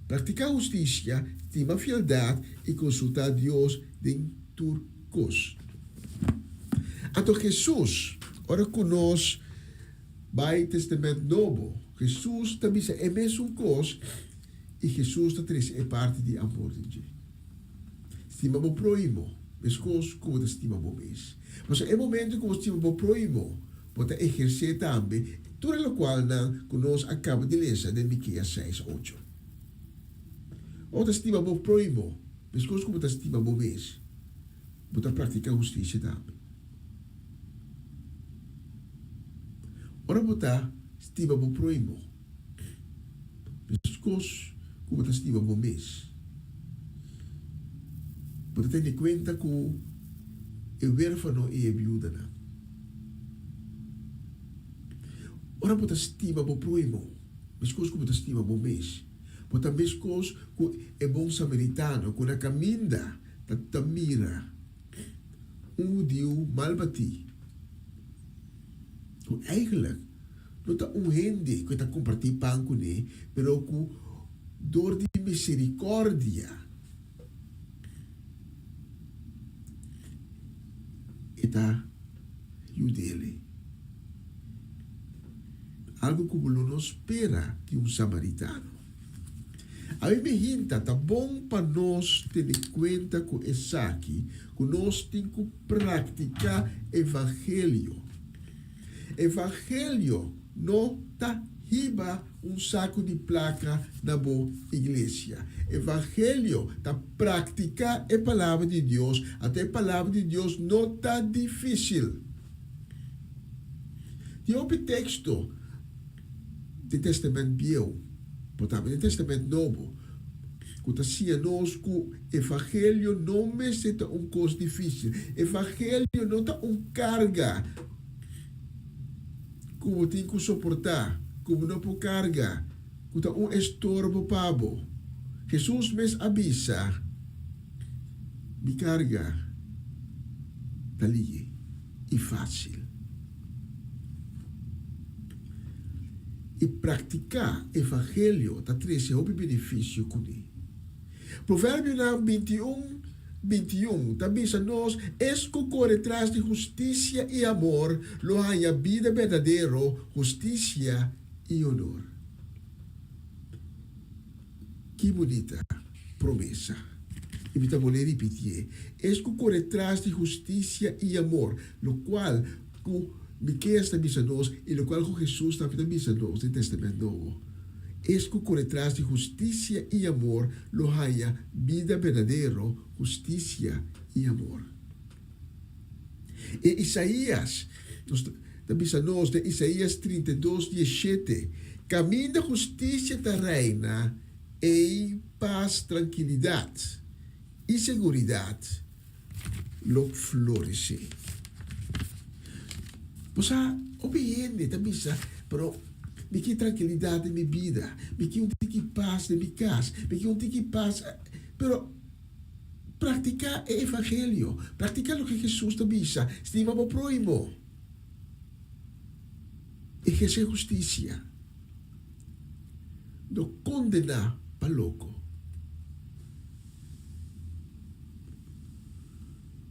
Praktiká hustisia, stima fieldat i konsultá Dios den tur kos. Anto Hesus, ora ku nos bai Testament Nobo, Hesus ta bisa e mesun kos i Hesus ta trese e parti di amor den dje. Stima bo próhimo meskos ku bo ta stima bo mes. Pasobra e momento ku bo stima bo próhimo, bo ta ehersé tambe tur e lokualnan ku nos a kaba di lesa den Mikeas seis, ocho. Ora bo ta stima bo próhimo meskos ku bo ta stima bo mes, bo ta praktiká hustisia tambe. Ora bo ta stima bo próhimo meskos ku bo ta stima bo mes, Bo ta tene kuenta ku e wérfano i e biudanan. Ora bo ta stima bo próhimo, Meskos ku bo ta stima bo mes. Bo ta meskos ku e bon samaritano ku na kaminda ta ta mira un hudiu mal batí, ku eigenlijk no ta un hende ku e ta kompartí pan kuné, pero ku dor di miserikòrdia e ta yud'el. Algu ku bo lo no spera di un samaritano. Awe mi hinta, ta bon pa nos tene kuenta ku esaki, ku nos tin ku praktiká evangelio. Evangelio no ta hiba un saku di plaka na bo iglesia. Evangelio ta praktiká e Palabra di Dios, anto e Palabra di Dios no ta difísil. Tin hopi teksto den Tèstamènt Bieu, por tambe den Tèstamènt Nobo, ku ta siña nos ku evangelio no mester ta un kos difísil. Evangelio no ta un karga ku bo tin ku soportá, ku bo no por karga, ku ta un estorbo pa bo. Hesus mes a bisa, Mi karga ta lihe i fásil. I praktiká evangelio ta trese hopi benefisio kuné. Proverbionan 21, 21 ta bisa nos, Es ku kore tras di hustisia i amor lo haña bida berdadero, hustisia i onor. Ki bunita promesa! I mi ta bolé ripitié, Es ku kore tras di hustisia i amor, lokual ku Mikeas ta bisa nos i lokual ku Hesus tambe ta bisa nos den Tèstamènt Nobo. Es ku kore tras di hustisia i amor lo haña bida berdadero, hustisia i amor. E Isaías nos ta bisa nos den Isaías 32, 17, Kaminda hustisia ta reina, ei pas, trankilidat i seguridat lo floresé. Bo sa, hopi hende ta bisa, Pero mi ke trankilidat den mi bida, mi ke un tiki pas den mi kas, mi ke un tiki pas. Pero Praktiká e evangelio. Praktiká loke Hesus ta bisa, Stima bo próhimo. Ehersé hustisia. No kondená pa loko.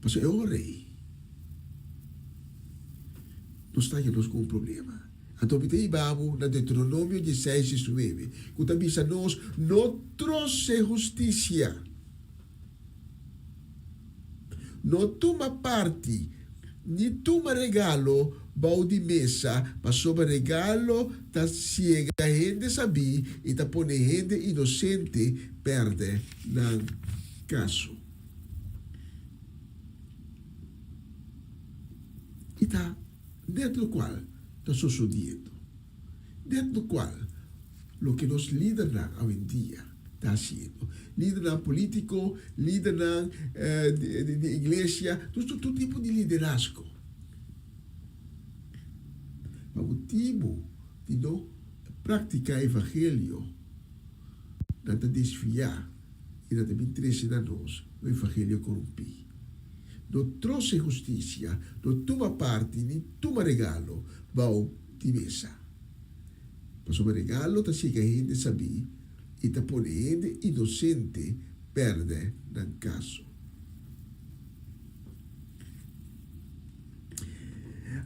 Pasobra e ora ei nos ta haña nos ku un problema. Anto mi ta hiba bo na Deuteronomio dieseis diesnuebe, ku ta bisa nos, No trose hustisia. No tuma parti ni tuma regalo bou di mesa, pasobra regalo ta siega hende sabí i ta pone hende inosente pèrdè nan kaso. I ta nèt lokual ta sosodiendo. Nèt lokual loke nos lidernan awendia ta hasiendo. Lidernan polítiko, lidernan di iglesia, tur tur tipo di liderazgo. Pa motibu di no praktiká evangelio, nan ta desviá i nan ta bin trese na nos un evangelio korumpí. No trose hustisia, no tuma parti ni tuma regalo bou di mesa. Pasobra regalo ta siga hende sabí i ta pone hende inosente pèrdè nan kaso.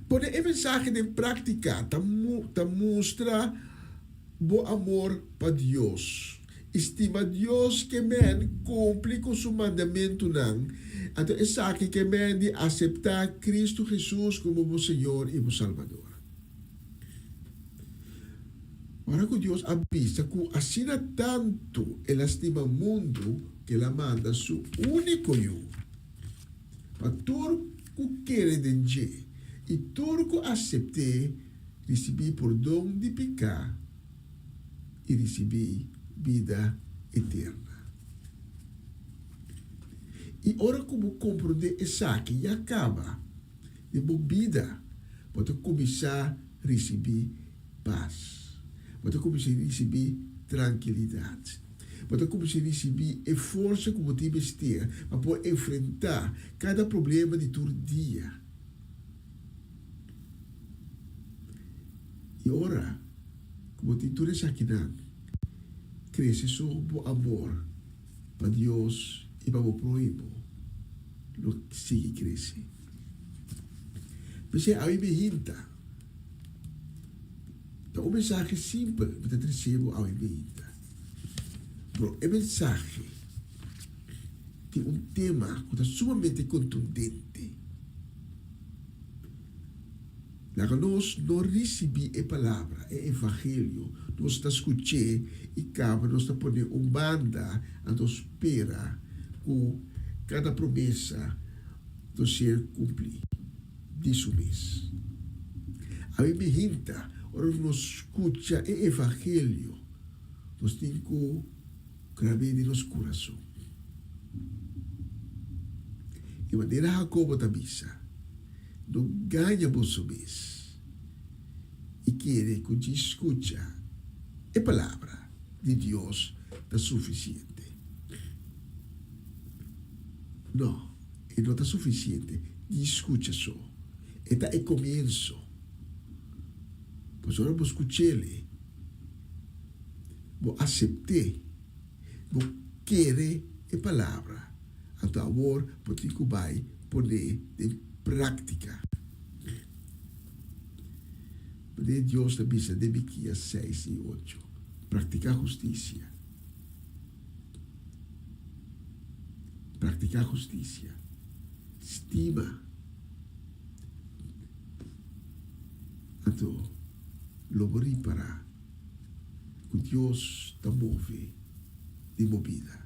Pone e mensahe den práktika ta ta mustra bo amor pa Dios. I stima Dios ke men kumpli ku su mandamentunan, anto esaki ke men di aseptá Kristu Hesus komo bo Señor i bo Salbador. Ora ku Dios a bisa ku asina tantu el a stima mundu ku el a manda su úniko Yu, pa tur ku kere den dje i tur ku asept'é risibí pordon di piká i risibí bida eterna. I ora ku bo komprondé esaki ya kaba, Den bo bida bo ta kuminsá risibí pas. Bo ta kuminsá risibí trankilidat. Bo ta kuminsá risibí e forsa ku bo tin mester pa por enfrentá kada problema di tur dia. I ora ku bo tin tur esakinan, krese so bo amor pa Dios i pa bo próhimo lo sigui krese. P'esei awe mi hinta ta un mensahe simpel mi ta trese bo awe mi hinta. Pero e mensahe tin un tema ku ta sumamente kontundente. Laga nos no risibí e palabra, e evangelio, nos ta skuch'é i kaba nos ta pon'é un banda anto spera ku kada promesa lo ser kumplí di su mes. Awe mi hinta, ora nos skucha e evangelio, nos tin ku grab'é den nos kurason. E manera Hakobo ta bisa. No gaña boso mes i kere ku djis skucha e palabra di Dios ta sufisiente. No, e no ta sufisiente djis skucha so. E ta e komienso. Pasobra bo skuch'el, bo asept'é, bo kere e palabra. Anto awor bo tin ku bai pon'é den práktika. Manera Dios ta bisa den Mikias seis i ocho, Praktiká hustisia. Praktiká hustisia. Stima. Anto lo bo ripará ku Dios ta move den bo bida.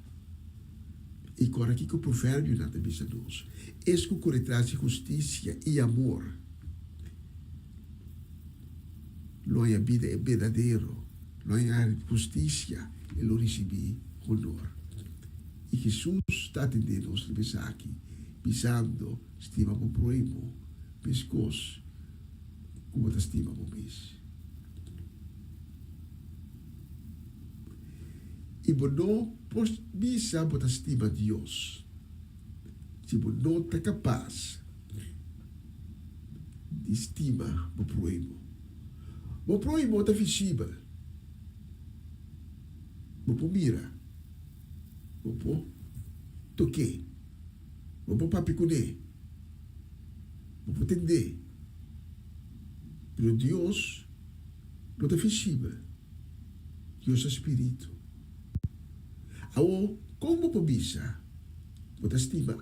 I kòrda kiko Proverbionan ta bisa nos, Es ku kore tras di hustisia i amor lo haña bida e berdadero, lo haña hustisia i lo risibí honor. I Hesus ta atendé nos riba esaki, bisando, Stima bo próhimo meskos ku bo ta stima bo mes. I bo no por bisa bo ta stima Dios si bo no ta kapas di stima bo próhimo. Bo próhimo ta visibel. Bo por mira, bo por tok'é, bo por papia kuné, bo por tend'é. Pero Dios no ta visibel. Dios ta spiritu. Awor, kon bo por bisa bo ta stima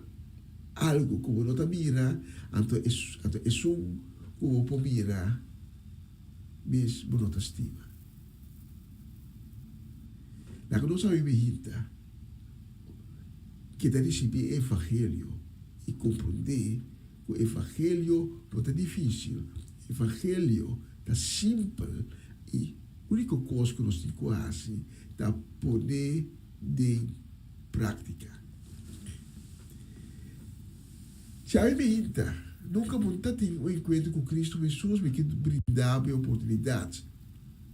algu ku bo no ta mira, anto anto esun ku bo por mira mes bo no ta stima? Laga nos awe bihinta keda risibí e evangelio i komprondé ku evangelio no ta difísil, evangelio ta simpel i úniko kos ku nos tin ku hasi ta pone den práktika. Si awe mi hinta, nunka bo no ta tin un enkuentro ku Kristu Hesus, mi ke brinda bo e oportunidat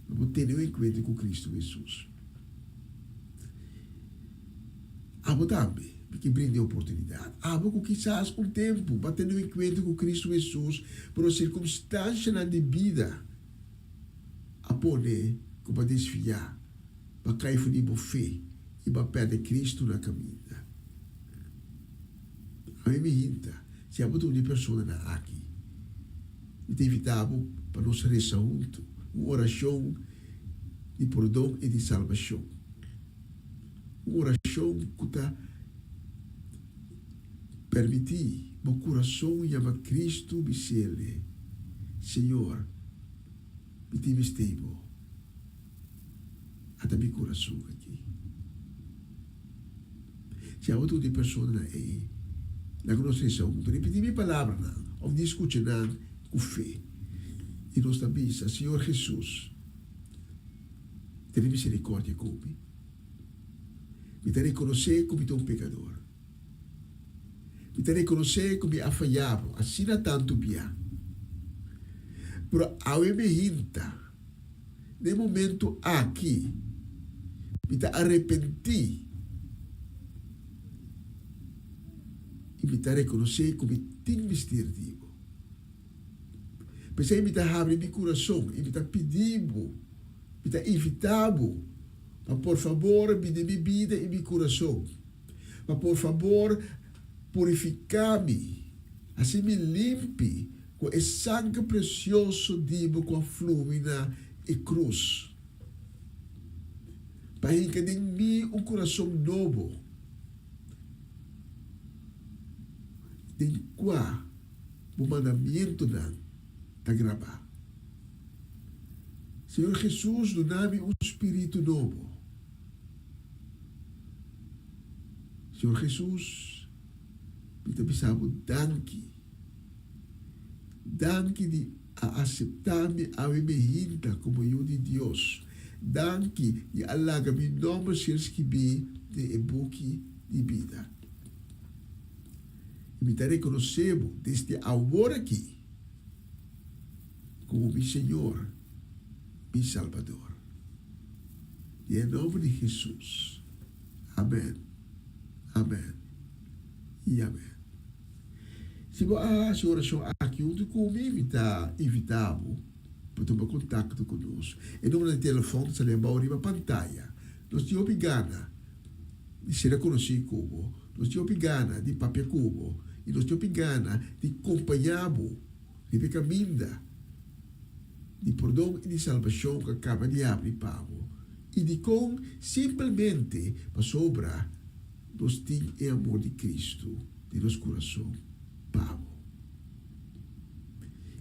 pa bo tene un enkuentro ku Kristu Hesus. Abo tambe, mi ke brinda e oportunidat. Abo ku kisas un tempu bo a tene un enkuentro ku Kristu Hesus, pero sirkumstanshanan di bida a pone ku bo a desviá, bo a kai for di bo fe i bo a pèrdè Kristu na kaminda. Ami mi hinta, si abo ta un di e personanan aki, mi ta invitá bo pa nos resa huntu un orashon di pordon i di salbashon. Un orashon ku ta permití bo kurason yama Kristu bis'El, Señor, mi tin mester bo. Ata mi kurason aki. Si abo ta un di e personanan ei, laga nos resa huntu. Ripití mi palabranan òf di skucha nan ku fe. I nos ta bisa, Señor Hesus, Tene misericordia cu mi. Mi ta reconoce cu mi ta un pecador. Mi ta reconoce cu mi a faya bo asina tantu bia. Pero awe mi hinta. Den e momento aki, mi ta arepentí i mi ta rekonosé ku mi tin mester di bo. P'esei mi ta habri mi kurason i mi ta pidi bo, mi ta invitá bo pa por fabor bini mi bida i mi kurason, pa por fabor purifiká mi, hasi mi limpi ku e sanger presioso di bo ku a flui na e krus, pa hinka den mi un kurason nobo, den kua bo mandamientonan ta grabá. Señor Hesus, duna mi un spiritu nobo. Señor Hesus, mi ta bisa bo danki. Danki di a aseptá mi awe mi hinta komo yu di Dios. Danki di a laga mi nòmber ser skibí den e buki di bida. I mi ta rekonosé bo desde awor akí komo mi Señor, mi Salbador. Den e nòmber di Hesus. Amèn, amèn i amèn. Si bo a hasi orashon aki huntu ku mi, mi ta invitá bo pa tuma kontakto ku nos. E numero di telefòn ta sali abou riba pantaya. Nos tin hopi gana di sera konosí ku bo, nos tin hopi gana di papia ku bo i nos tin hopi gana di kompañá bo riba e kaminda di pordon i di salbashon ku a kaba di habri pa bo. I dikon? Simpelmente pasobra nos tin e amor di Kristu den nos kurason pa bo.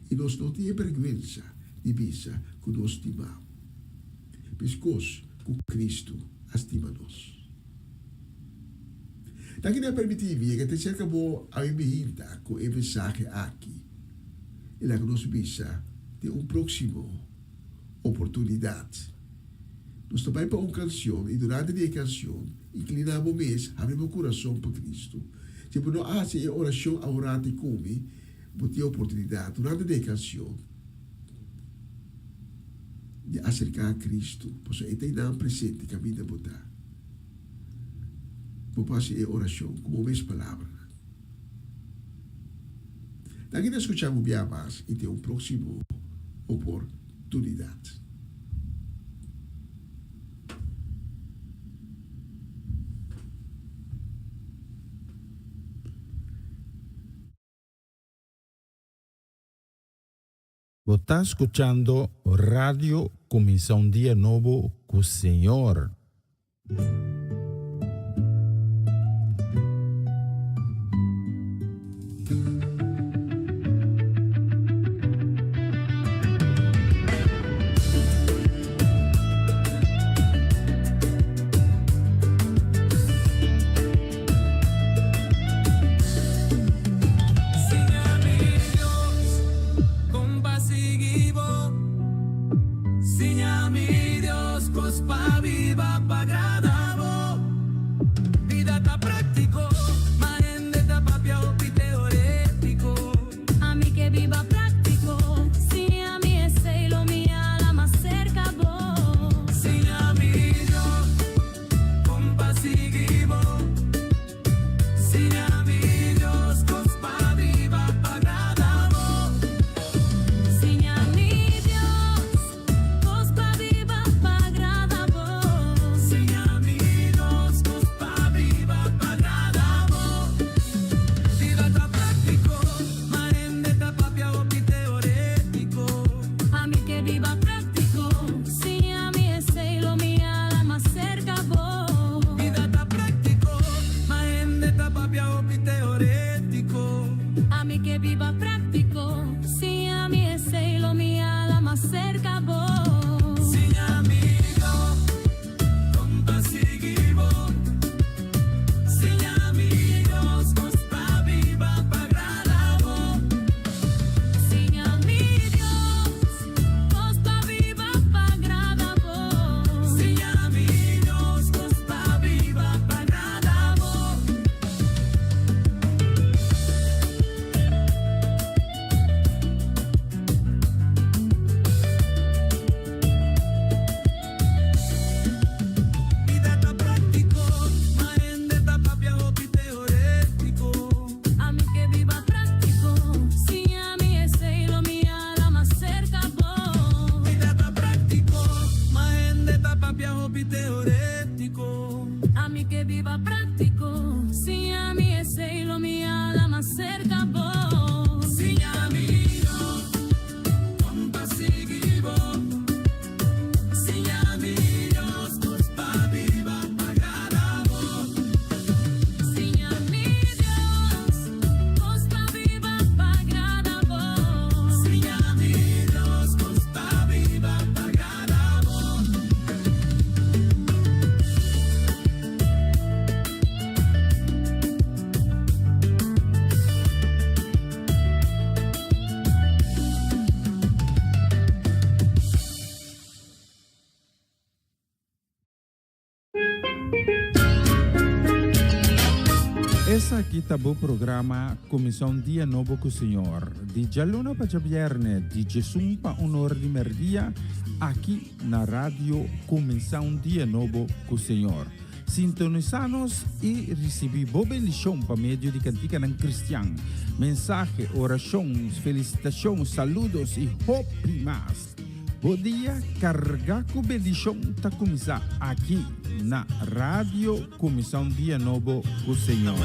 I nos no tin e bèrgwensa di bisa ku nos stima bo, meskos ku Kristu a stima nos. Danki di a permití mi yega te serka bo awe mihinta ku e mensahe aki i laga nos bisa den un próksimo oportunidat. Nos ta bai pa un kansion i durante di e kansion, inkliná bo mes, habri bo kurason pa Kristu. Si bo no a hasi e orashon aworati ku mi, bo tin e oportunidat durante di e kansion di aserká a Kristu, pasobra e ta einan presente kaminda bo ta. Bo por hasi e orashon ku bo mes palabranan. Danki di a skuchá bo bia mas i te un próksimo oportunidat. Bo ta skuchando Radio Kuminsá un Dia Nobo ku Señor. Esaki ta bo programa Kuminsá un Dia Nobo ku Señor, di djaluna pa djabièrnè, di djesun pa un ora di mèrdia, aki na Radio Kuminsá un Dia Nobo ku Señor. Sintonisá nos i risibí bo bendishon pa medio di kantikanan kristian, mensahe, orashon, felisitashon, saludos i hopi mas. Bo dia kargá ku bendishon ta kuminsá aki na Radio Kuminsá un Dia Nobo ku Señor.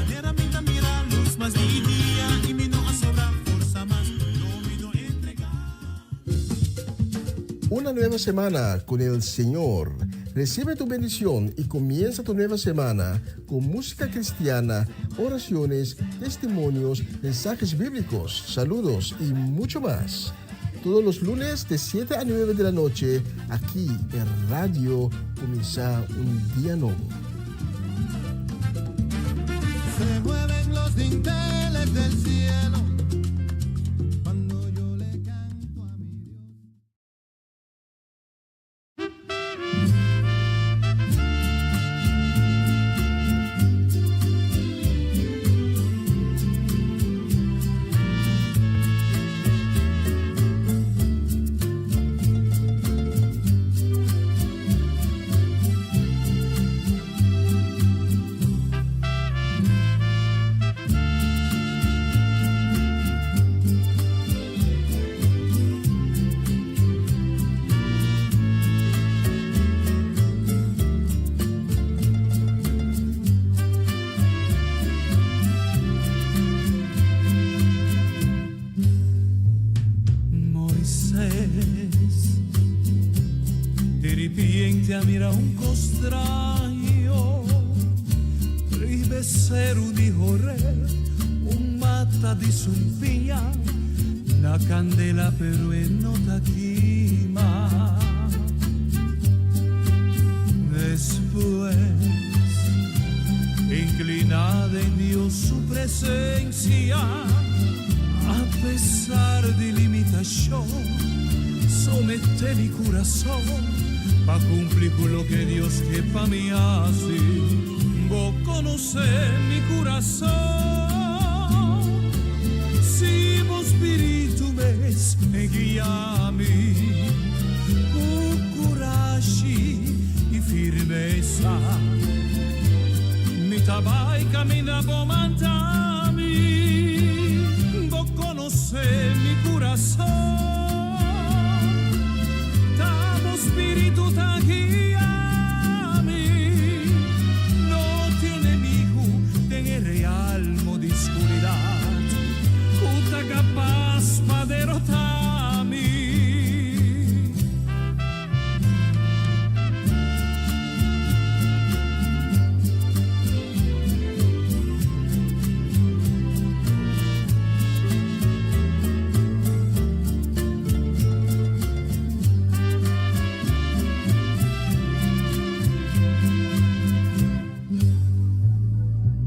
Una nueva semana con el Señor. Recibe tu bendición y comienza tu nueva semana con música cristiana, oraciones, testimonios, mensajes bíblicos, saludos y mucho más. Todos los lunes de 7 a 9 de la noche, aquí en Radio Comienza un Día Nuevo. Se mueven los dinteles del cielo cuando yo le canto a mi Dios. Moisés de repente a mira un cos straño riba e seru di Horeb, un mata di sumpiña na candela pero e no ta kima. Despues, inclina den Dios su presencia, a pesar di limitacion, somete mi curason pa cumpli cu loke Dios ke pa mi haci. Bo conoce mi curason, si bo spiritu mes guia mi cu curashi y firmesa. Mi ta bai caminda bo manda mi, bo conoce mi curason, ta bo spiritu ta guia mi. No tin enemigo den e realmo di scuridad cu ta capaz pa derota mi.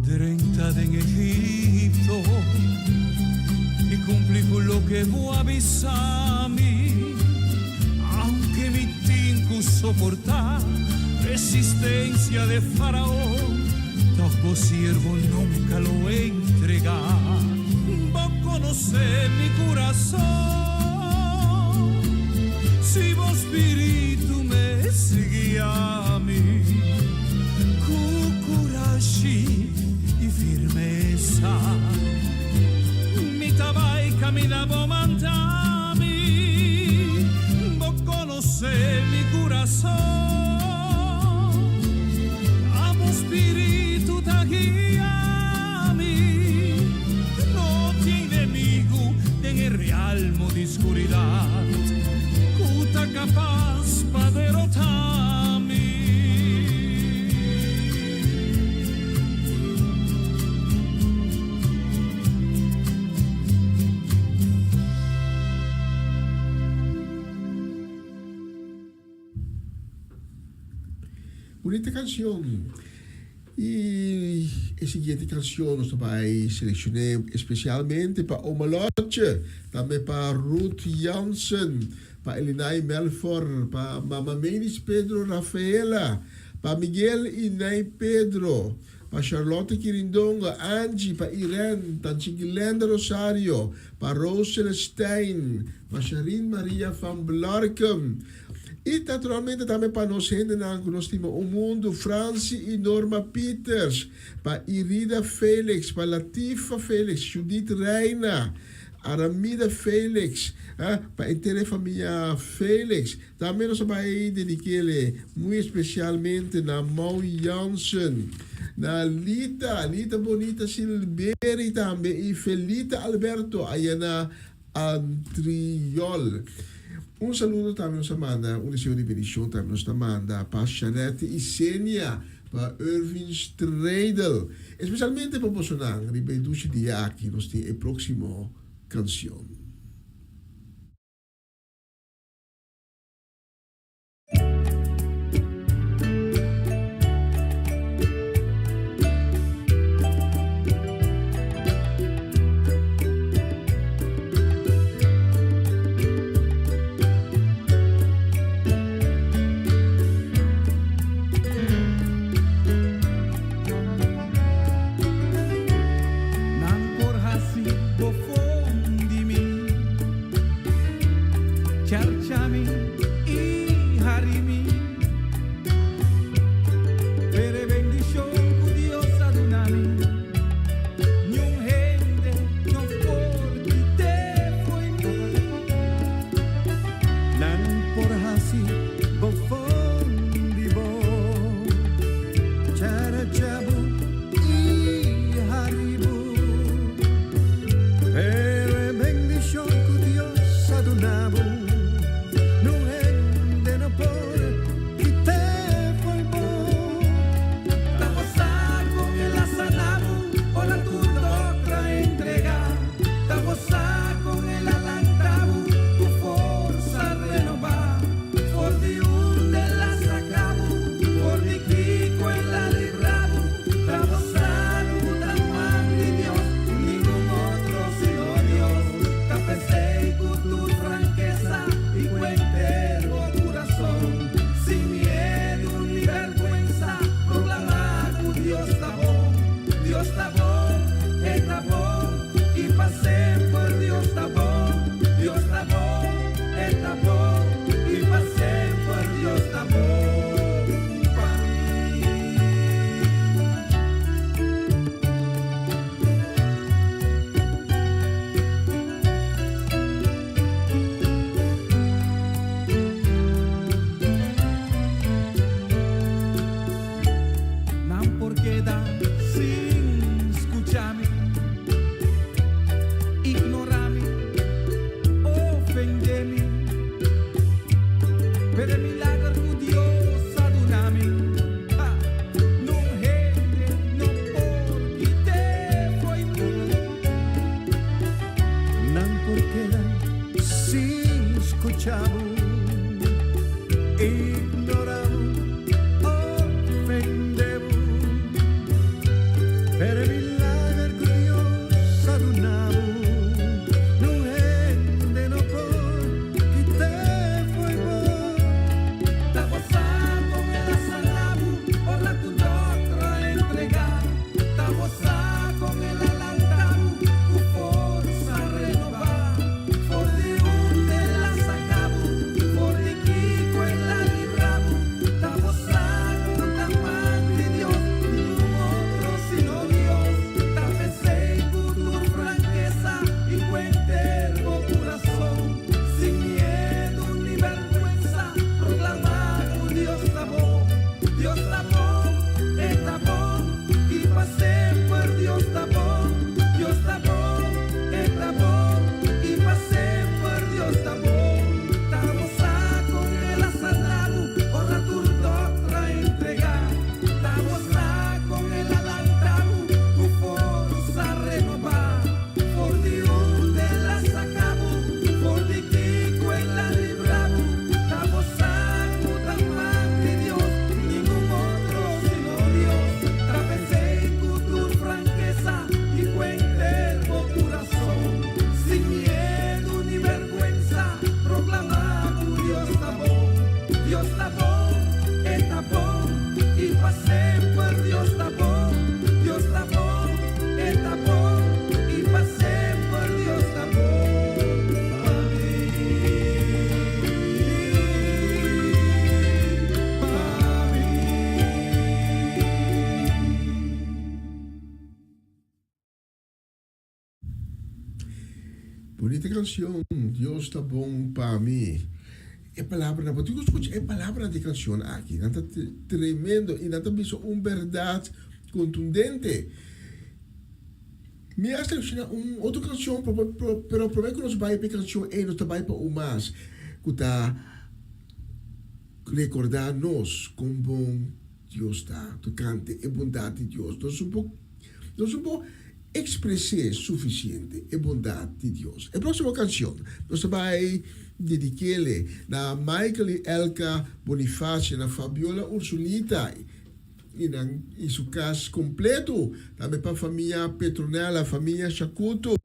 Drenta den Egipto i cumpli cu loke bo a bisa mi, aunke mi tin cu soporta resistencia de Faraon, tog bo siervo nunca lo entrega. Bo conoce mi curason, si bo spiritu mes guia mi cu curashi i firmesa. Mi ta bai caminda bo manda mi, bo conoce mi curason, ta bo spiritu ta guia mi. No tin enemigo den e realmo di scuridad cu ta capaz pa derota mi. Bunita cancion. Y e siguiente cancion nos ta bay seleccione especialmente pa Oma Lotje, tambe pa Ruth Jansen, pa Elinay Melfor, pa Mama Menis Pedro Rafaela, Pa Miguel i Ney Pedro, pa Charlotte Kirindongo, Angie, pa Irene, Tanchi Glenda Rosario, pa Rose Celestijn, pa Sharine Maria van Blarkum. I naturalmente tambe pa nos hendenan ku nos stima un mundu, Francie i Norma Pieters, pa Irida Felix, pa Latifa Felix, Judith Reina, Aramida Felix, pa henter e famia Felix. Tambe nos a bai dedik'ele muy especialmente na Mau Jansen, na Lita, Lita Bonita Silberi tambe y Felita Alberto aya na Antriol. Un saludo tambe nos a manda, un deseo di bendicion tambe nos ta manda pa Shanette y Senia, pa Irvin Stradel, especialmente pa bosonan riba e dushi dia aki nos tin e proximo cancion. Nan por hasi bofon di mi, Charcha mi i hari mi. Pero e bendishon ku Dios a duna mi, niun hende no por kit'é fo'i mi. Nan por hasi bofon di bo, Charcha bo i hari bo. Pero e bendishon ku Dios a duna bo, niun hende no por kit'é fo'i bo. Ta bo sa kon el a sana bo, ora tur dòkter a entregá. Ta bo sa kon el a lanta bo ku forsa renobá. For di unda el a saka bo, for di kiko el a libra bo. Ta bo sa ku ta man di Dios, ningun otro sino Dios. Ta p'esei ku tur frankesa i ku henter bo kurason, sin miedu ni bèrgwensa, proklamá ku Dios ta bon. Dios ta bon, e ta bon, i pa semper Dios ta bon. Dios ta bon, e ta bon, i pa semper Dios ta bon pa mi. Nan por keda sin skucha mi, ignorá mi, ofendé mi. Pero e milager ku Dios a duna mi, ha, niun hende no por kit'é fo'i mi. Nan por keda sin skucha bo, ignorá bo, ofendé bo. Pero e milager ku Dios a duna bo, niun hende no por kit'é fo'i bo. Ta bo sa kon el a sana bo, ora tur dòkter a entregá. Ta bo sa kon el a lanta bo ku forsa renobá. For di unda el a saka bo, for di kiko el a libra bo. Ta bo sa ku ta man di Dios, ningun otro sino Dios. Ta p'esei ku tur frankesa i ku henter bo kurason, sin miedu ni bèrgwensa, proklamá ku Dios ta bon. Dios ta bon, e ta bon, i pa semper Dios ta bon. Dios ta bon, e ta bon, i pa semper Dios ta bon. Ta bo sa kon el a sana bo, ora tur dòkter a entregá. Ta bo sa kon el a lanta bo ku forsa renobá. For di unda el a saka bo, for di kiko el a libra bo. Ta bo sa ku ta man di Dios, ningun otro sino Dios. Ta p'esei ku tur frankesa i ku henter bo kurason, sin miedu ni bèrgwensa, proklamá ku Dios ta bon. Dios ta bon, e ta bon, pa semper Dios ta bon, Dios ta bon, E ta bon i pa semper Dios ta bon pa mi, pa mi. Bunita canción, Dios ta bon pa mi. E palabranan, bo tin cu scucha e palabranan di e cancion aki. Nan ta tremendo y nan ta bisa un berdad contundente. Mi a selecciona un otro cancion, pero prome cu nos bay pa e cancion ey, nos ta bay pa un mas cu ta recorda nos con bon Dios ta tocante e bondad di Dios. Nos no por, nos no por expres'é suficiente e bondad di Dios. E próximo cancion nos ta bay dediquele na Michael y Elka Bonifacio, na Fabiola Ursulita y nan y su cas completo, tambe pa famia Petronella, famia Shakuto.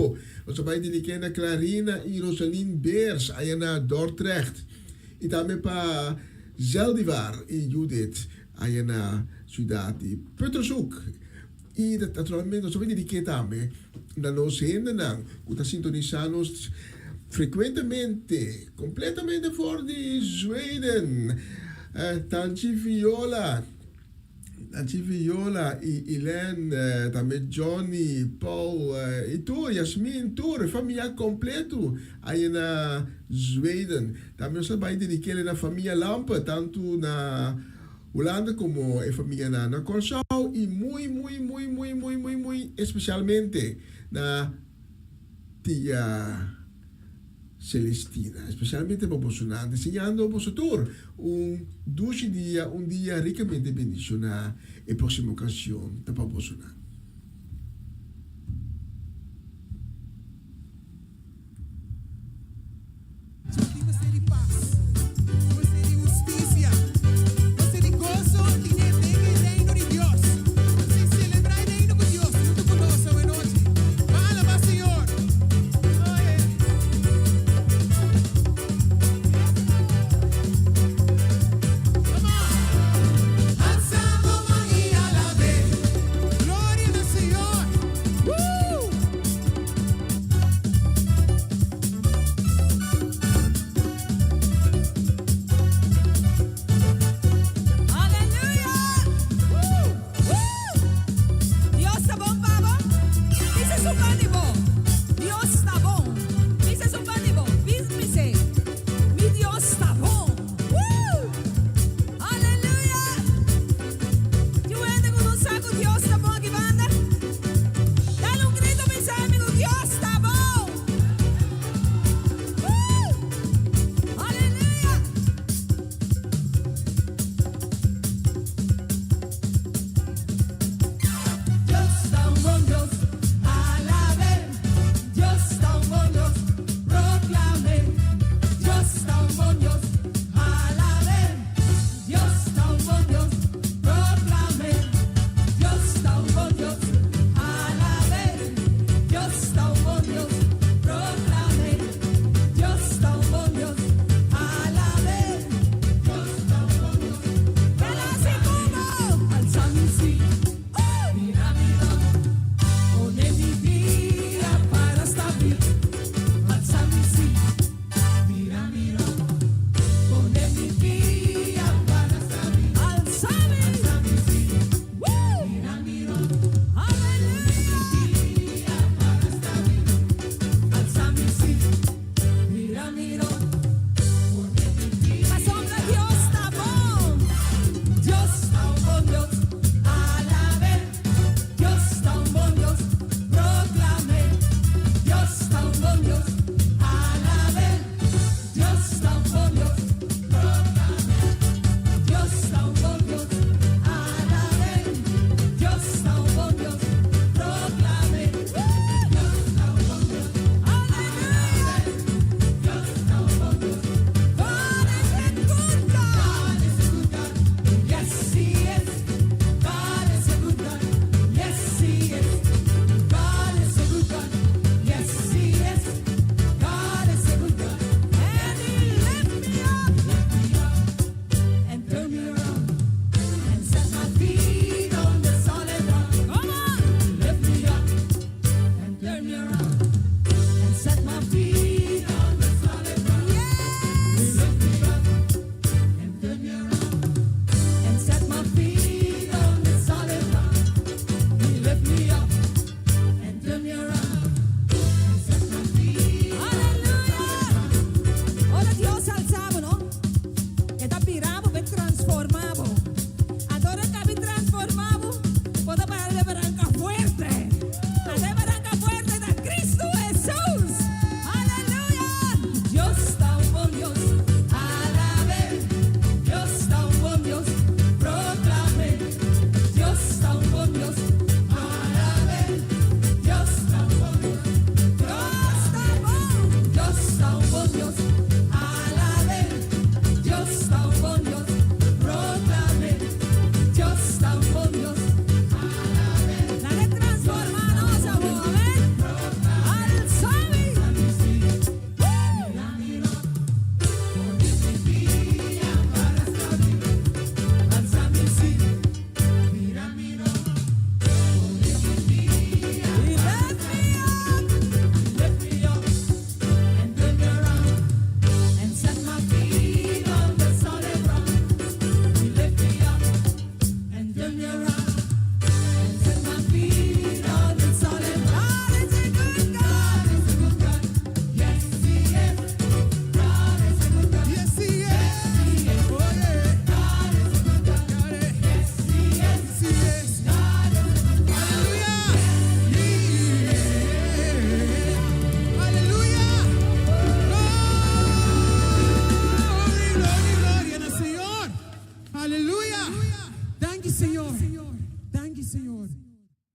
Nos ta bay dediqué na Clarina y Rosaline Beers aya na Dordrecht. Y tambe pa Zeldivar y Judith aya na ciudad di Puttershoek. Y naturalmente nos ta bay dedique tambe na nos hendenan cu ta sintonisa nos frecuentemente, completamente for di Zweden, Tanchi Viola. Nancy Viola y Elaine, tambe Johnny, Paul y tur, Yasmin, tur e famia completo aya na Zweden. Tambe nos ta bay dedikele na famia Lampe, tanto na Hulanda como e famia na Kòrsou y muy muy muy muy muy muy muy especialmente na Tia Celestina, especialmente pa bosonan, deseando boso tur un dushi dia, un dia ricamente bendiciona. E proximo cancion ta pa bosonan.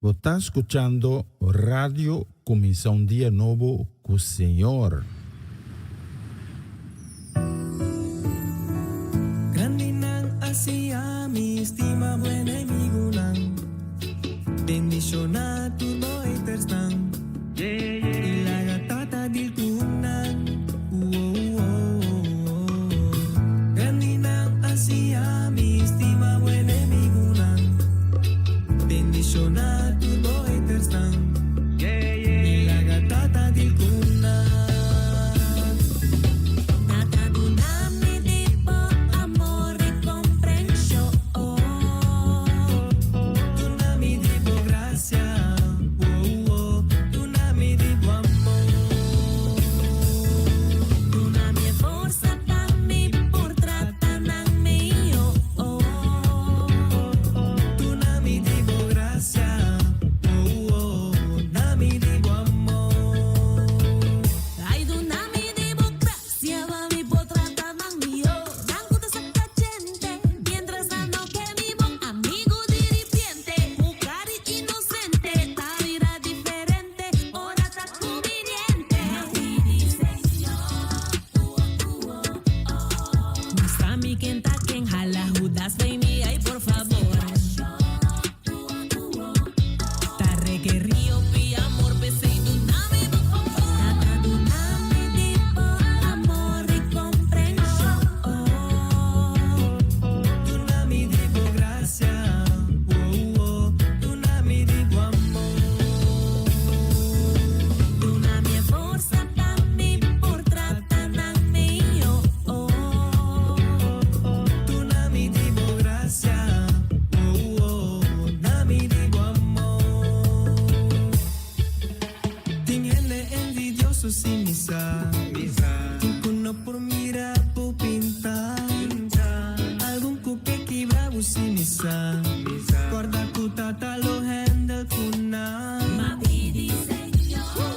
Bo ta skuchando Radio Kuminsá un Dia Nobo ku Señor. Grandinan a siña mi stima bo enemigunan, Bendishoná tur bo hatersnan, I laga Tata deal ku nan. Grandinan a siña mi stima bo enemigunan, Bendishoná tur bo hatersnan, I laga Tata deal ku nan. Tata duna mi di bo amor i komprenshon. Duna mi di bo grasia, oh, duna mi di bo amor. Duna mi forsa pa mi por trata nan mihó. Duna mi di bo grasia, oh, duna mi di bo amor. Ai duna mi di bo grasia pa mi por trata nan mihó. Nan ku ta saka djente, mientras nan no ke mi bon. Amigu di ripiente, ku kar'i inosente, ta bira diferente, ora ta kumbiniente. Mustra mi ken ta ken, hala Hudas fo'i mi, ai por fabor. Ta rekerí hopi amor, p'esei duna mi bo favor. Tata duna mi di bo amor i komprenshon. Duna mi di bo grasia, oh, duna mi di bo amor. Duna mi forsa pa mi por trata nan mihó. Duna mi di bo grasia, oh, duna mi di bo amor. Tin hende envidioso sin misa, tin ku no por mira bo pinta, algun ku ke kibra bo sin misa, Korda ku Tata lo handle ku nan. M'a pidi Señor.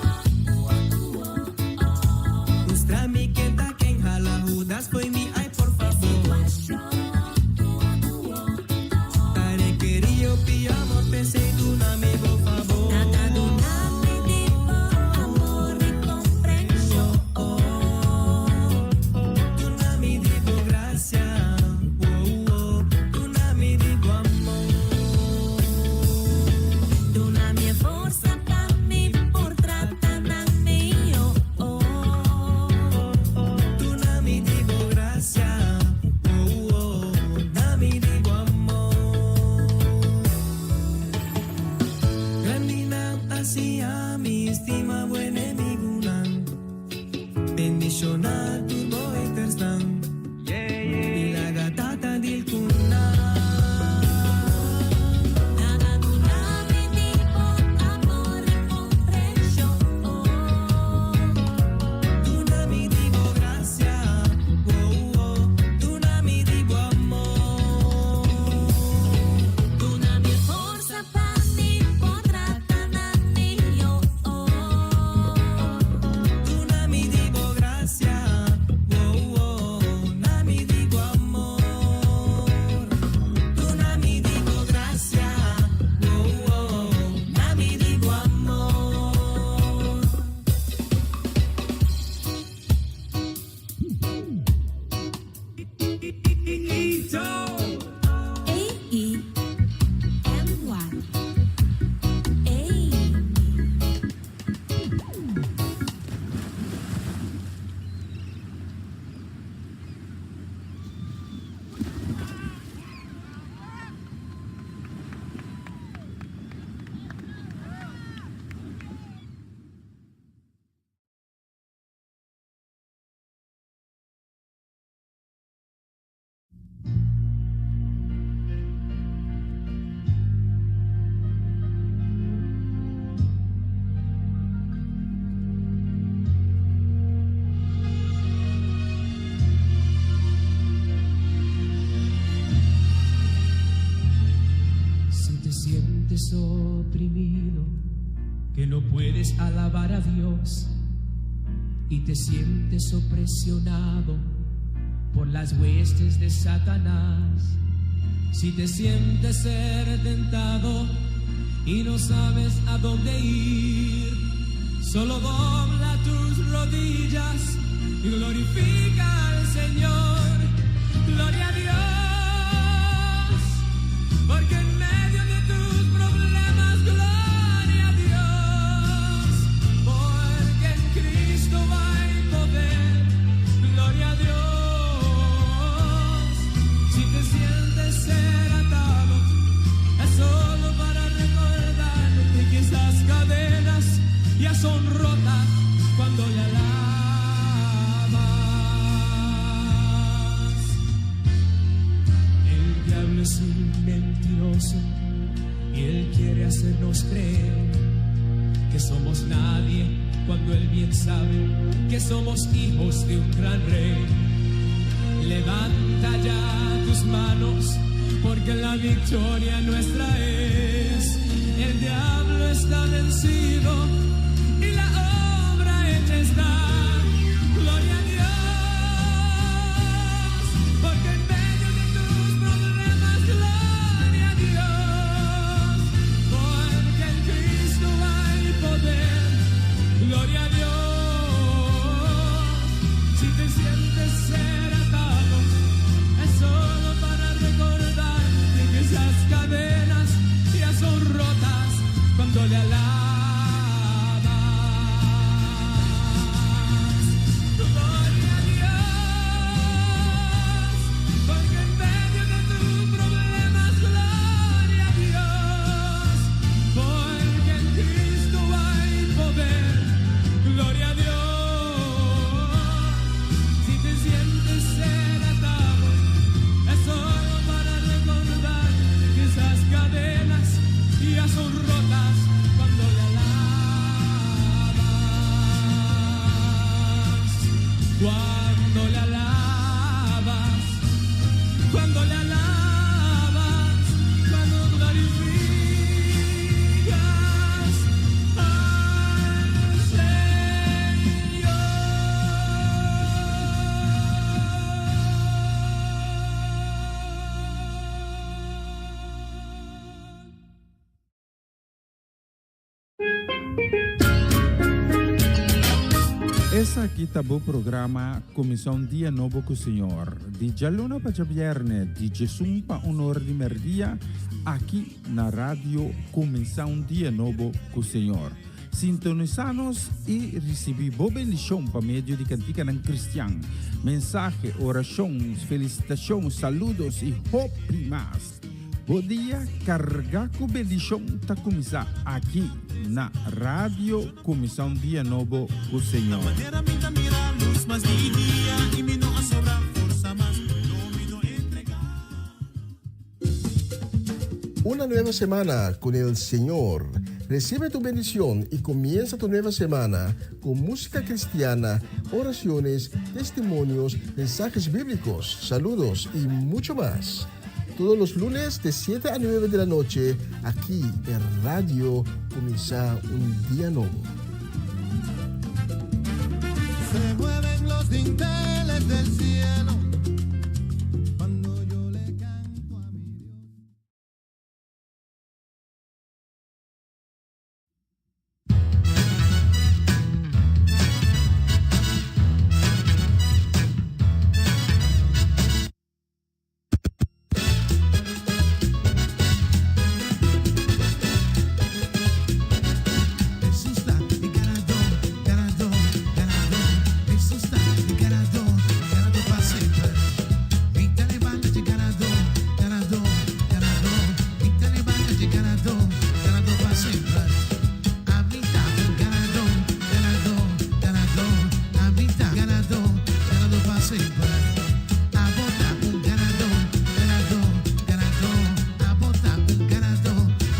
Mustra mi ken ta ken hala Hudas fo'i mi ai por fabor. Ta rekerí hopi amor p'esei duna mi bo favor. Tata duna mi di bo amor i komprenshon. Duna mi di bo grasia, oh, duna mi di bo amor. Duna mi forsa pa mi por trata nan mihó. Duna mi di bo grasia, oh, duna mi di bo amor. Grandinan a siña mi stima bo enemigunan, Bendishoná tur bo hatersnan, I laga Tata deal ku nan. Tata duna mi di bo amor i komprenshon. Duna mi di bo grasia, oh, duna mi di bo amor. Duna mi forsa pa mi por trata nan mihó. Duna mi di bo grasia, oh, duna mi di bo amor. Duna mi di bo grasia, oh, duna mi di bo amor. A E M Y A. Si te sientes oprimido, que no puedes alabar a Dios y te sientes opresionado por las huestes de Satanás, si te sientes ser tentado y no sabes a dónde ir, solo dobla tus rodillas y glorifica al Señor. Gloria a Dios, porque en medio de tus problemas, gloria a Dios, porque en Cristo hay poder, gloria a Dios. Si te sientes ser atado, es solo para recordarte que esas cadenas ya son rotas cuando le alabas. El diablo es un mentiroso y él quiere hacernos creer que somos nadie cuando él bien sabe que somos hijos de un gran rey. Levanta ya tus manos, porque la victoria nuestra es. El diablo está vencido y la obra hecha está. Gloria a Dios, porque en medio de tus problemas, gloria a Dios, porque en Cristo hay poder. Gloria a Dios. Si te sientes ser atado, es solo para recordarte que esas cadenas ya son rotas cuando le alabas. Gloria a Dios, porque en medio de tus problemas, gloria a Dios, porque en Cristo hay poder, gloria a Dios. Si te sientes ser atado, es solo para recordar que esas cadenas ya son rotas cuando le alabas. Cuando le alabas, cuando le alabas, cuando glorificas al Señor. Esaki ta bo programa Kuminsá un Dia Nobo ku Señor, di djaluna pa djabièrnè, di djesun pa un or di mèrdia, aki na Radio Kuminsá un Dia Nobo ku Señor. Sintonisá nos i risibí bo bendishon pa medio di kantikanan kristian, mensahe, orashon, felisitashon, saludos i hopi mas. Bo dia kargá ku bendishon ta kuminsá aki na Radio Kuminsá un Dia Nobo ku Señor. Una nueva semana con el Señor. Recibe tu bendición y comienza tu nueva semana con música cristiana, oraciones, testimonios, mensajes bíblicos, saludos y mucho más. Todos los lunes de 7 a 9 de la noche, aquí en Radio Comienza un Día Nuevo. Se mueven los dinteles del cielo cuando yo le canto a mi Dios. Jesús ta e ganadó, ganadó, ganadó. Jesús ta e ganadó, ganadó pa semper. Mi ta levanta e ganadó, ganadó, ganadó. Mi ta levanta e ganadó, ganadó pa semper. Ami ta ganadó, ganadó, ganadó. Ami ta ganadó, ganadó pa semper. Abo ta un ganadó, ganadó, ganadó. Abo ta un ganadó,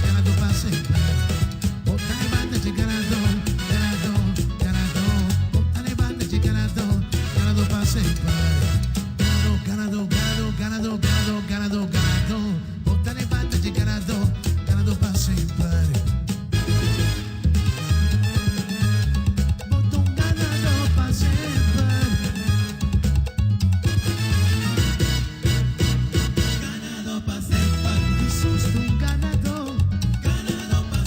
ganadó pa semper. Bo ta levanta e ganadó, ganadó, ganadó. Bo ta levanta e ganadó, ganadó pa semper. Ganadó, ganadó, ganadó, ganadó, ganadó, ganadó. Bo ta levanta e ganadó, ganadó pa semper. Bo ta un ganadó pa semper. Ganadó pa semper. Jesús un ganadó. Ganadó pa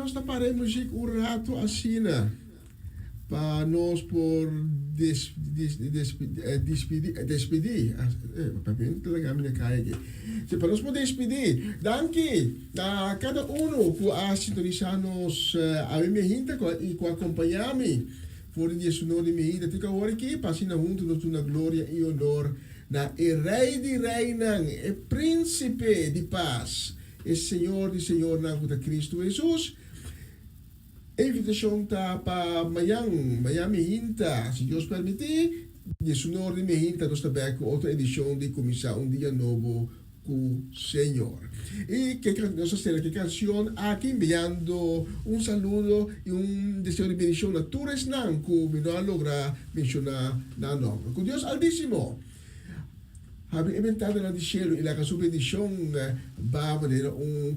nos ta para e muziek un rato asina pa nos por des, des, des, despidi, despidi. Papiamento ta laga mi na kaya aki. Si, pa nos por despidi. Danki na kada uno ku a sintonisa nos awe mehinta i ku a kompaña mi for di diesunor di mehinta te ku awor aki pa asina huntu nos duna gloria i honor na e Rei di reinan, e Prínsipe di pas, e Señor di señornan ku ta Kristu Hesus. E invitashon ta pa mañan, mañan mehinta, si Dios permití, diesunor di mehinta nos ta bèk ku otro edishon di Kuminsá un Dia Nobo ku Señor. I ke nos ta sera ke kanshon aki enviando un saludo i un deseo di bendishon na tur esnan ku mi no a logra menshoná nan nòmber. Ku Dios Altísimo habri e bentananan di shelu i laga su bendishon ba manera un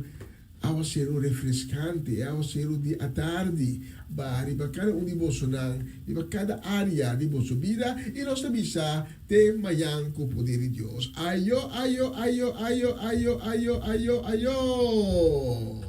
Awaseru refreskante, e awaseru di atardi, ba riba kada un di bosonan, riba kada área di boso bida, i nos ta bisa te mañan ku poder di Dios. Ayo, ayo, ayo, ayo, ayo, ayo, ayo, ayo!